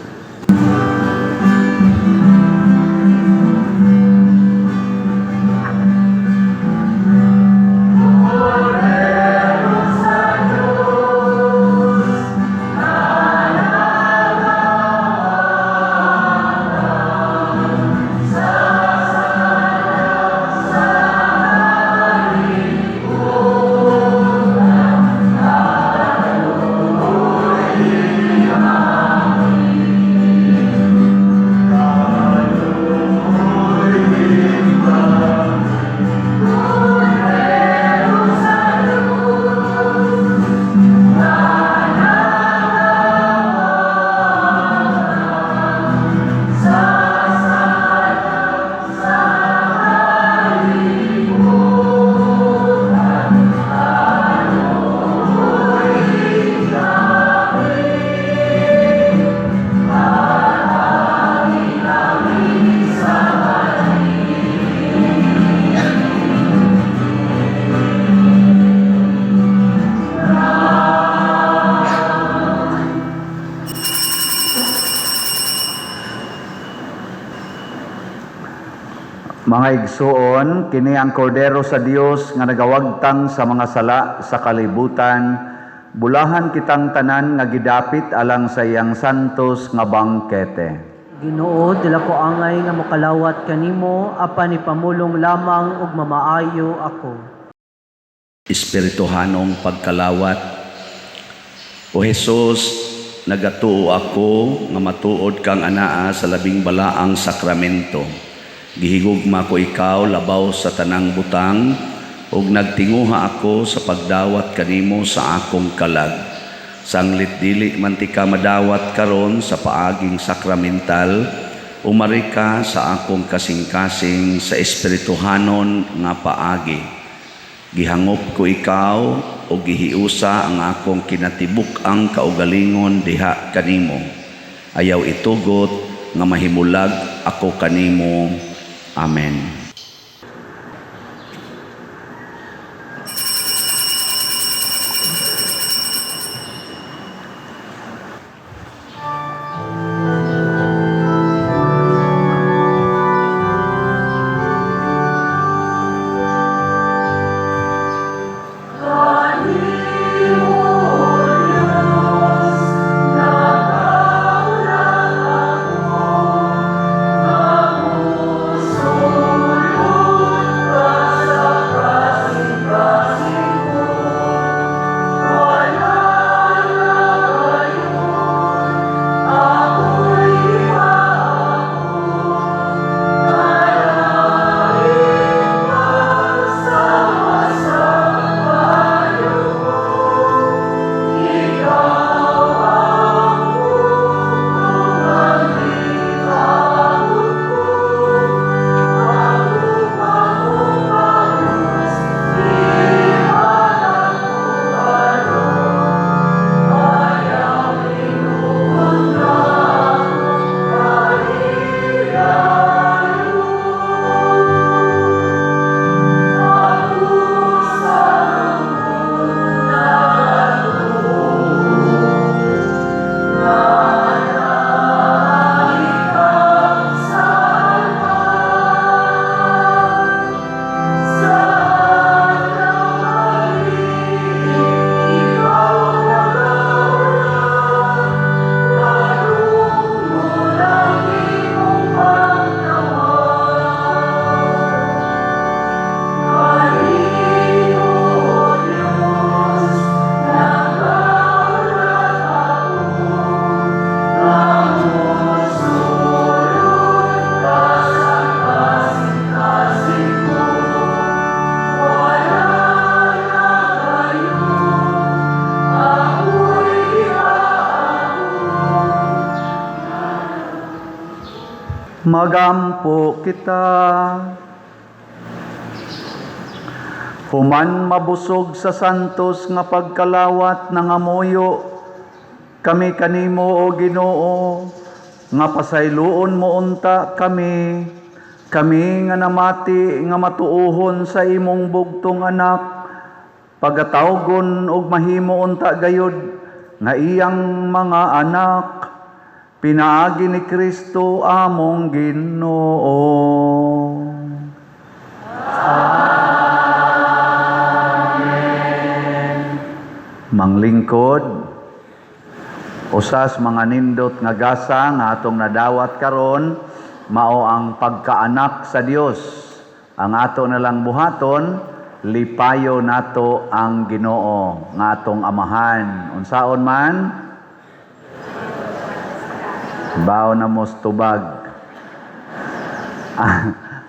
Mga igsuon, kini ang kordero sa Dios nga nagawagtang sa mga sala sa kalibutan. Bulahan kitang tanan nga gidapit alang sa iyang santos nga bangkete. Ginoo, dili ko angay nga mokalawat kanimo apan ipamulong lamang ug mamaayo ako. Espirituhanong pagkalawat. O Jesus, nagatuo ako nga matuod kang anaa sa labing balaang sakramento. Gihigugma ko ikaw labaw sa tanang butang ug nagtinguha ako sa pagdawat kanimo sa akong kalag. Sanglit dili man tika madawat karon sa paaging sakramental, umari ka sa akong kasing-kasing sa espirituhanon nga paagi. Gihangop ko ikaw o gihiusa ang akong kinatibuk-ang kaugalingon diha kanimo. Ayaw itugot nga mahimulag ako kanimo. Amen. Magampo kita. Human mabusog sa santos nga pagkalawat, nangamuyo kami kanimo, o Ginoo, nga pasayloon mo unta kami, kami nga namati nga matuohon sa imong bugtong anak, pagatawgon og mahimo unta gayud nga iyang mga anak, pinaagi ni Kristo among Ginoo. Manglingkod, usas mga nindot nga gasa nga atong nadawat karon mao ang pagkaanak sa Dios. Ang ato na lang buhaton, lipayo nato ang Ginoo nga atong amahan. Unsaon man? Baw na mos tubag.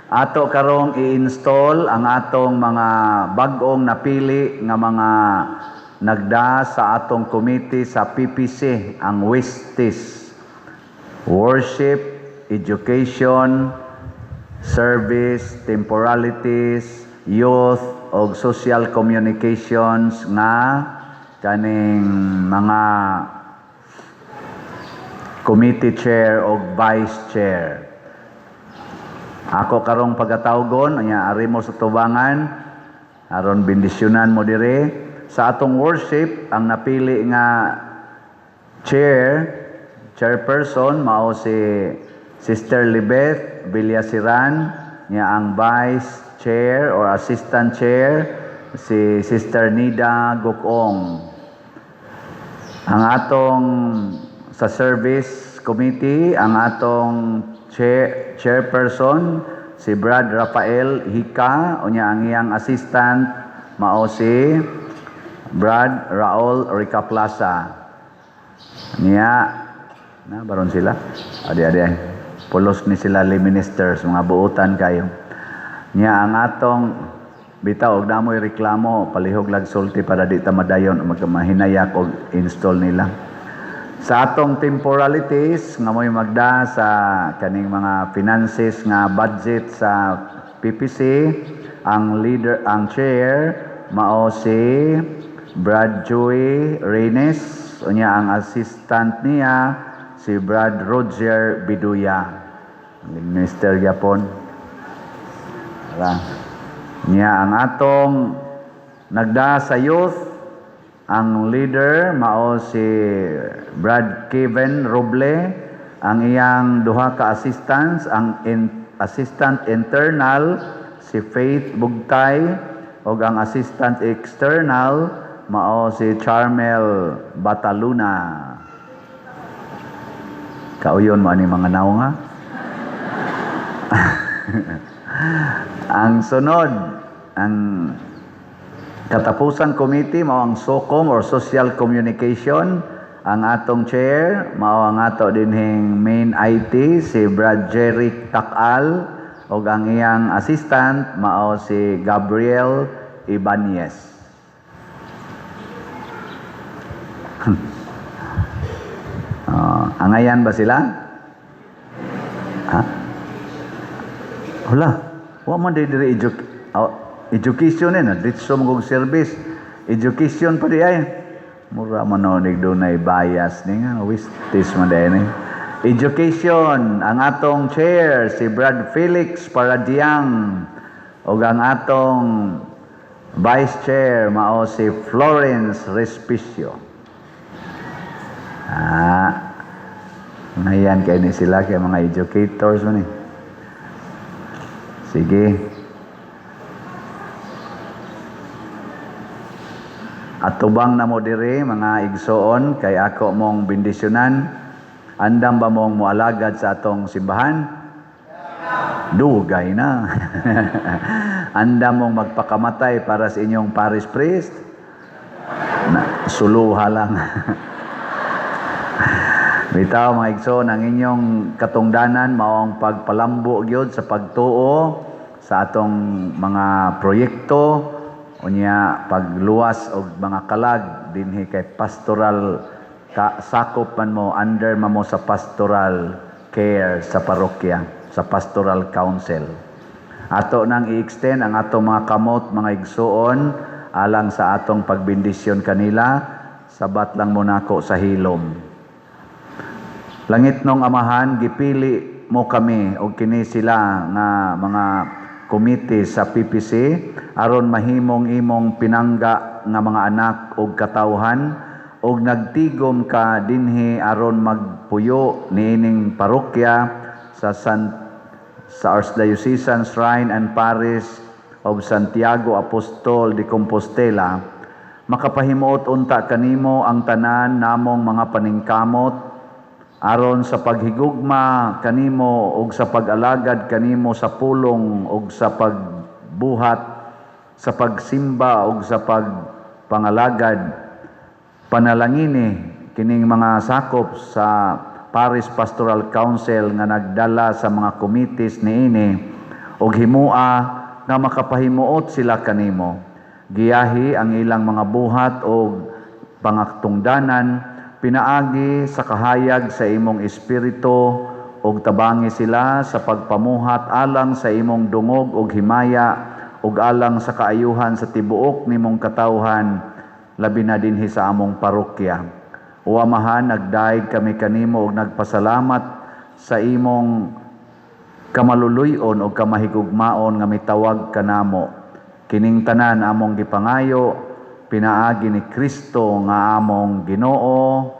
Ato karong i-install ang atong mga bag-ong napili nga mga nagda sa atong committee sa PPC, ang WISTIS. Worship, Education, Service, Temporalities, Youth, og Social Communications nga kaning mga committee chair og vice chair. Ako karong pagatawgon, anya ari mo sa tubangan aron bendisyonan mo dire. Sa atong worship, ang napili nga chairperson mao si Sister Libeth Villasiran, niya ang vice chair or assistant chair si Sister Nida Gukong. Ang atong sa service committee, ang atong chairperson si Brad Rafael Hika, unya ang iyang assistant mao si Brad Raul Ricaplaza. Niya na baron sila. Adi adi. Pulos ni sila lay ministers, mga buutan kayo. Niya ang atong bitaw og namoy reklamo, palihog lag sulti para di ta madayon magmahinayak og install nila. Sa atong temporalities nga mo'y magda sa kaning mga finances nga budget sa PPC, ang leader, ang chair mao si Brad Joey Reynes, unya ang assistant niya si Brad Roger Biduya. Ang minister gyapon. Ara. Niya ang atong nagda sa youth, ang leader mao si Brad Kevin Roble, ang iyang duha ka assistants, ang assistant internal si Faith Bugtay ug ang assistant external mao si Charmel Bataluna. Kauyon mo ani mga nawong ha? Ang sunod, ang katapusang committee mao ang SOCOM or Social Communication. Ang atong chair mao ang ato dinhing main IT si Brad Jeric Takal ug ang iyang assistant mao si Gabriel Ibanez. Angayan ba sila? Ha? Wala. Wa man diri education ni na ditso mo service. Education pa di ay. Mura man no nig dunay bias ni nga wistis man di ni. Education, ang atong chair si Brad Felix Paradiang ug ang atong vice chair mao si Florence Respicio. Ngayan kay ni sila kay mga educators man ni. Sige. Atubang na mo diri mga igsoon kay ako mong bendisyonan. Andam ba mong moalagad sa atong simbahan? Dugay na. Andam mong magpakamatay para sa inyong parish priest? Na, suluha lang. Bitaw mga igsoon, ang inyong katungdanan mao ang pagpalambo gyud sa pagtuo sa atong mga proyekto, unya pagluwas og mga kalag dinhi kay pastoral ka, sakop man mo, under man mo sa pastoral care sa parokya. sa Pastoral Council. Ato nang i-extend ang atong mga kamot, mga igsuon, alang sa atong pagbendisyon kanila, sabat lang mo nako sa hilom. Langitnong Amahan, gipili mo kami og kini sila nga mga komite sa PPC aron mahimong imong pinangga nga mga anak og katawhan, og nagtigom ka dinhi aron magpuyo niining parokya sa Archdiocesan Shrine and Parish of Santiago Apostol de Compostela. Makapahimuot unta kanimo ang tanan namong mga paningkamot aron sa paghigugma kanimo ug sa pag-alagad kanimo sa pulong ug sa pagbuhat, sa pagsimba ug sa pagpangalagad. Panalangini kining mga sakop sa Parish Pastoral Council nga nagdala sa mga committees niini ug himua nga makapahimuot sila kanimo. Giyahi ang ilang mga buhat og pangatungdanan pinaagi sa kahayag sa imong espiritu, ug tabangi sila sa pagpamuhat alang sa imong dungog ug himaya ug alang sa kaayuhan sa tibuok nimong katawhan, labi na dinhi sa among parokya. O Amahan, nagdaig kami kanimo ug nagpasalamat sa imong kamaluluy-on ug kamahigugmaon nga mitawag kanamo. Kining tanan among gipangayo pinaagi ni Kristo nga among Ginoo.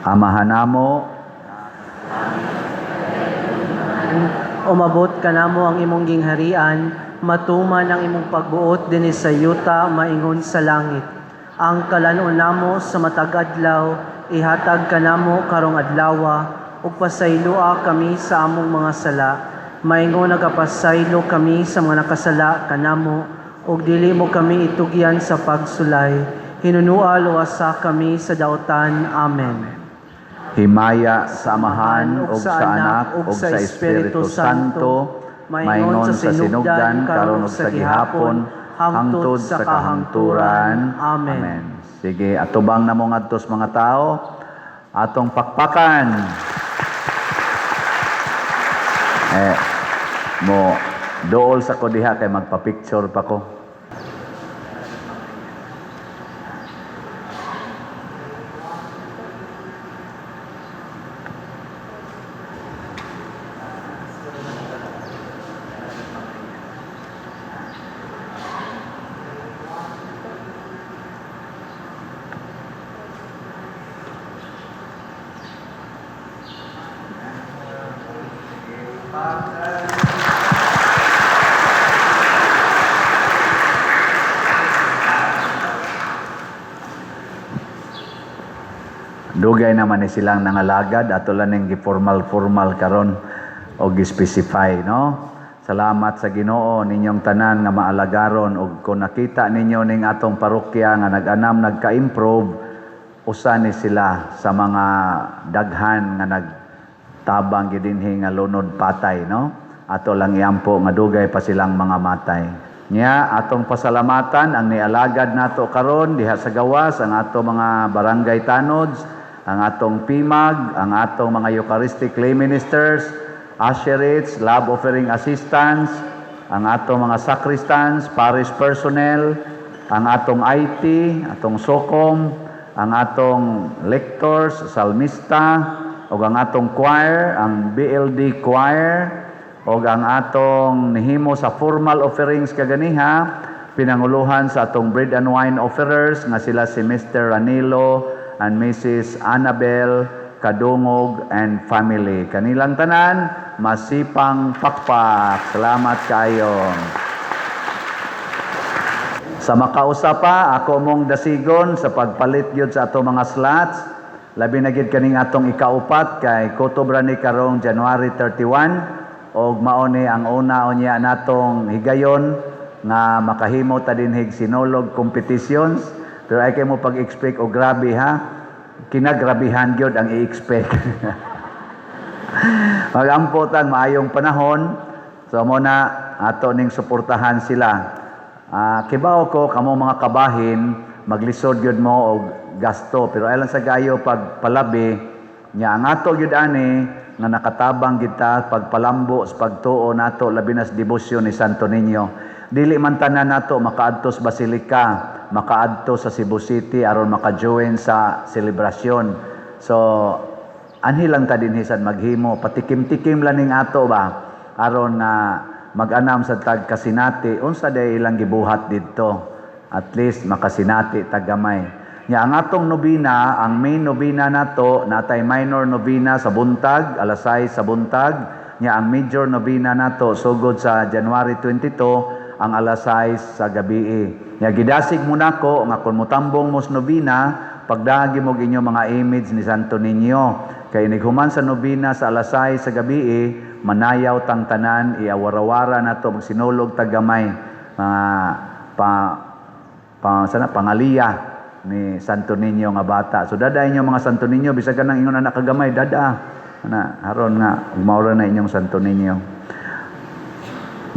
Amahan namo, Umabot kanamo ang imong gingharian, matuman ang imong pagbuot dinhi sa yuta maingon sa langit. Ang kalanuon namo sa matag adlaw ihatag kanamo karong adlawa, ug pasayloa kami sa among mga sala, maingon nagapasaylo kami sa mga nakasala kanamo, ug dili mo kami itugyan sa pagsulay. Hinunua luwasa kami sa dautan. Amen. Himaya sa Amahan ug sa Anak ug sa Espiritu Santo, maingon sa sinugdan karon ug sa gihapon, hangtod sa kahangturan. Amen. Sige, atubang namo ngadto sa mga tao, atong pakpakan. Eh, mo dool sa ko diha kay magpa-picture pa ko. Dugay naman ni silang nangalagad, ato lang ning gi-formal-formal karon o gi-specify, no? Salamat sa Ginoo ninyong tanan nga maalagaron, og kung nakita ninyo ning atong parokya nga nag-anam nagka-improve, usa ni sila sa mga daghan nga nagtabang gyud dinhi nga lunod patay, no? Ato lang iampo nga dugay pa silang mga matay. Nya atong pasalamatan ang nialagad nato karon diha sa gawas, ang ato mga barangay tanods, ang atong PIMAG, ang atong mga Eucharistic lay ministers, usherates, love offering assistants, ang atong mga sacristans, parish personnel, ang atong IT, atong SOCOM, ang atong lectors, salmista, ug ang atong choir, ang BLD choir, ug ang atong nihimo sa formal offerings kaganiha, pinanguluhan sa atong bread and wine offerers nga sila si Mr. Ranilo and Mrs. Annabel Kadungog and family. Kanilang tanan, masipang pakpak. Salamat kayo. Sa makausa pa, ako mong dasigon sa pagpalit yun sa atong mga slots. Labi na gid kaning atong ikaupat kay kutobra ni karong January 31, og mao ni ang una unya natong higayon nga makahimo ta dinhig sinulog competitions. Pero ay kay mo pag-expect og grabe ha. Kinagrabihan gyud ang i-expect. Magampo tang maayong panahon. So mo na ato ning suportahan sila. Kibaw ko kamo mga kabahin maglisod gyud mo og gasto, pero alang sa gayo pagpalabi nya ang ato gyud ani nga nakatabang kita pagpalambo sa pagtuo nato, labi na sa debosyon ni Santo Niño. Dili man tanan nato makaadto sa Basilika, makaadto sa Cebu City aron maka-join sa selebrasyon. So anhi lang ta dinhi sad maghimo, patikim-tikim lang ning ato ba, aron nga mag-anam sa tag kasinati unsa day ilang gibuhat didto. At least makasinati tag gamay. Nya ang atong nobina, ang main nobina nato, natay minor nobina sa buntag, alas 6 sa buntag. Nya ang major nobina nato sugod sa January 22 ang alas 6 sa gabi. Nya gidasig mo nako nga kung motambong mo sa nobena, pagdagi mo inyong mga image ni Santo Niño. Kay inighuman sa nobena sa alas 6 sa gabi, manayaw tang tanan, iawarawara nato, magsinulog tag gamay mga pa pa sana pangaliya ni Santo Niño nga bata. So dada inyo mga Santo Niño, bisag ka nang ingon anak kagamay, dada. Ana, aron nga maura na inyong Santo Niño.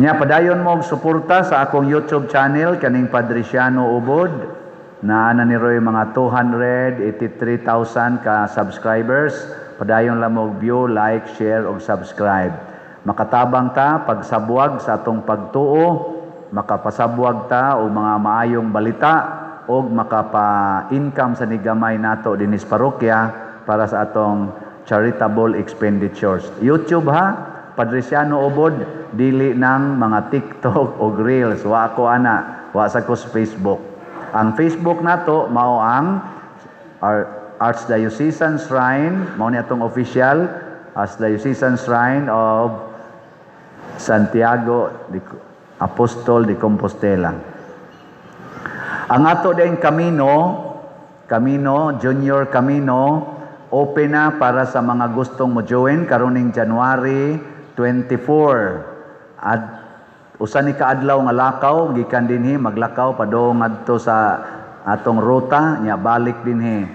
Nya padayon mo og suporta sa akong YouTube channel kaning Padriciano Ubod. Naa na ni Roy mga 283,000 ka subscribers. Padayon lang mo og view, like, share ug subscribe. Makatabang ta pagsabwag sa atong pagtuo, makapasabwag ta og mga maayong balita og makapa-income sa nigamay nato dinis parokya para sa atong charitable expenditures. YouTube ha, Padriciano Ubod, dili ng mga TikTok o Reels. Wa ako ana, wa sa ko sa Facebook. Ang Facebook nato mao ang Archdiocesan Shrine, mao ni atong official Archdiocesan Shrine of Santiago de Apostol de Compostela. Ang ato din Camino, Camino, Junior Camino, open na para sa mga gustong mo join karoning January 24. At usa ni kaadlaw nga lakaw gikan dinhi, maglakaw padung ngadto sa atong ruta, nya balik dinhi.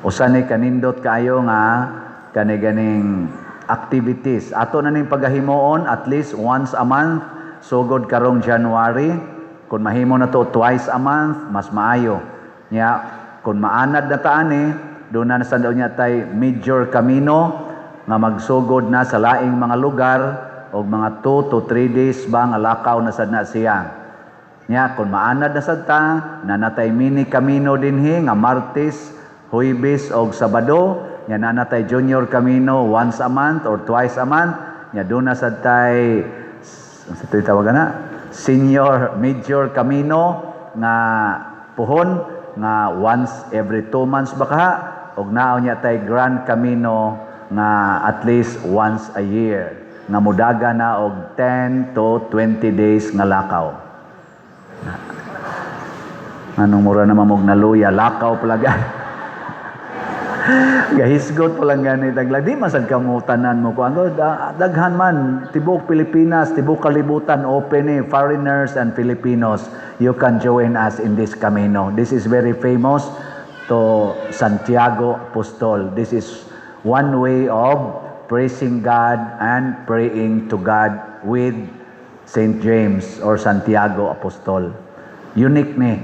Usa ni kanindot kaayo nga kani ganing activities. Ato na ning pagahimuon at least once a month sugod karong January. Kung mahimo na to twice a month, mas maayo. Nya kung maanad na ta ani, doon na sa niya tay major Camino nga magsugod na sa laing mga lugar og mga 2 to 3 days ba nga lakaw na sad na siya. Nya kung maanad na sad ta, nanatay mini Camino dinhi nga Martes, Huwebes og Sabado. Nya nanatay Junior Camino once a month or twice a month. Nya doon na sad tay sa to'y tawagan na Senior Major Camino nga puhon nga once every 2 months ba kaha, og naa niya tay Grand Camino nga at least once a year nga mudaga na og 10 to 20 days nga lakaw. Anong mura naman mog naluya, lakaw pala. Gahisgot pa lang gani taglag. Di masad ka mo tanan mo ko. Ano, daghan man, tibuok Pilipinas, tibuok kalibutan, open eh, foreigners and Filipinos, you can join us in this Camino. This is very famous to Santiago Apostol. This is one way of praising God and praying to God with St. James or Santiago Apostol. Unique ni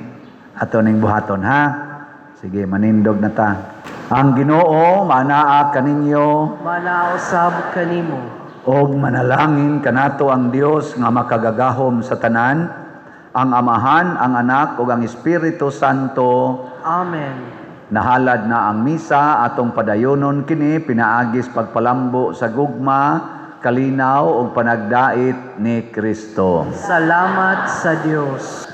ato ning buhaton ha. Sige, manindog na ta. Ang Ginoo manaa kaninyo. Manaa usab kanimo. Og manalangin kanato ang Dios nga makagagahom sa tanan, ang Amahan, ang Anak ug ang Espiritu Santo. Amen. Nahalad na ang misa, atong padayonon kini pinaagis pagpalambo sa gugma, kalinaw ug panagdait ni Kristo. Salamat sa Dios.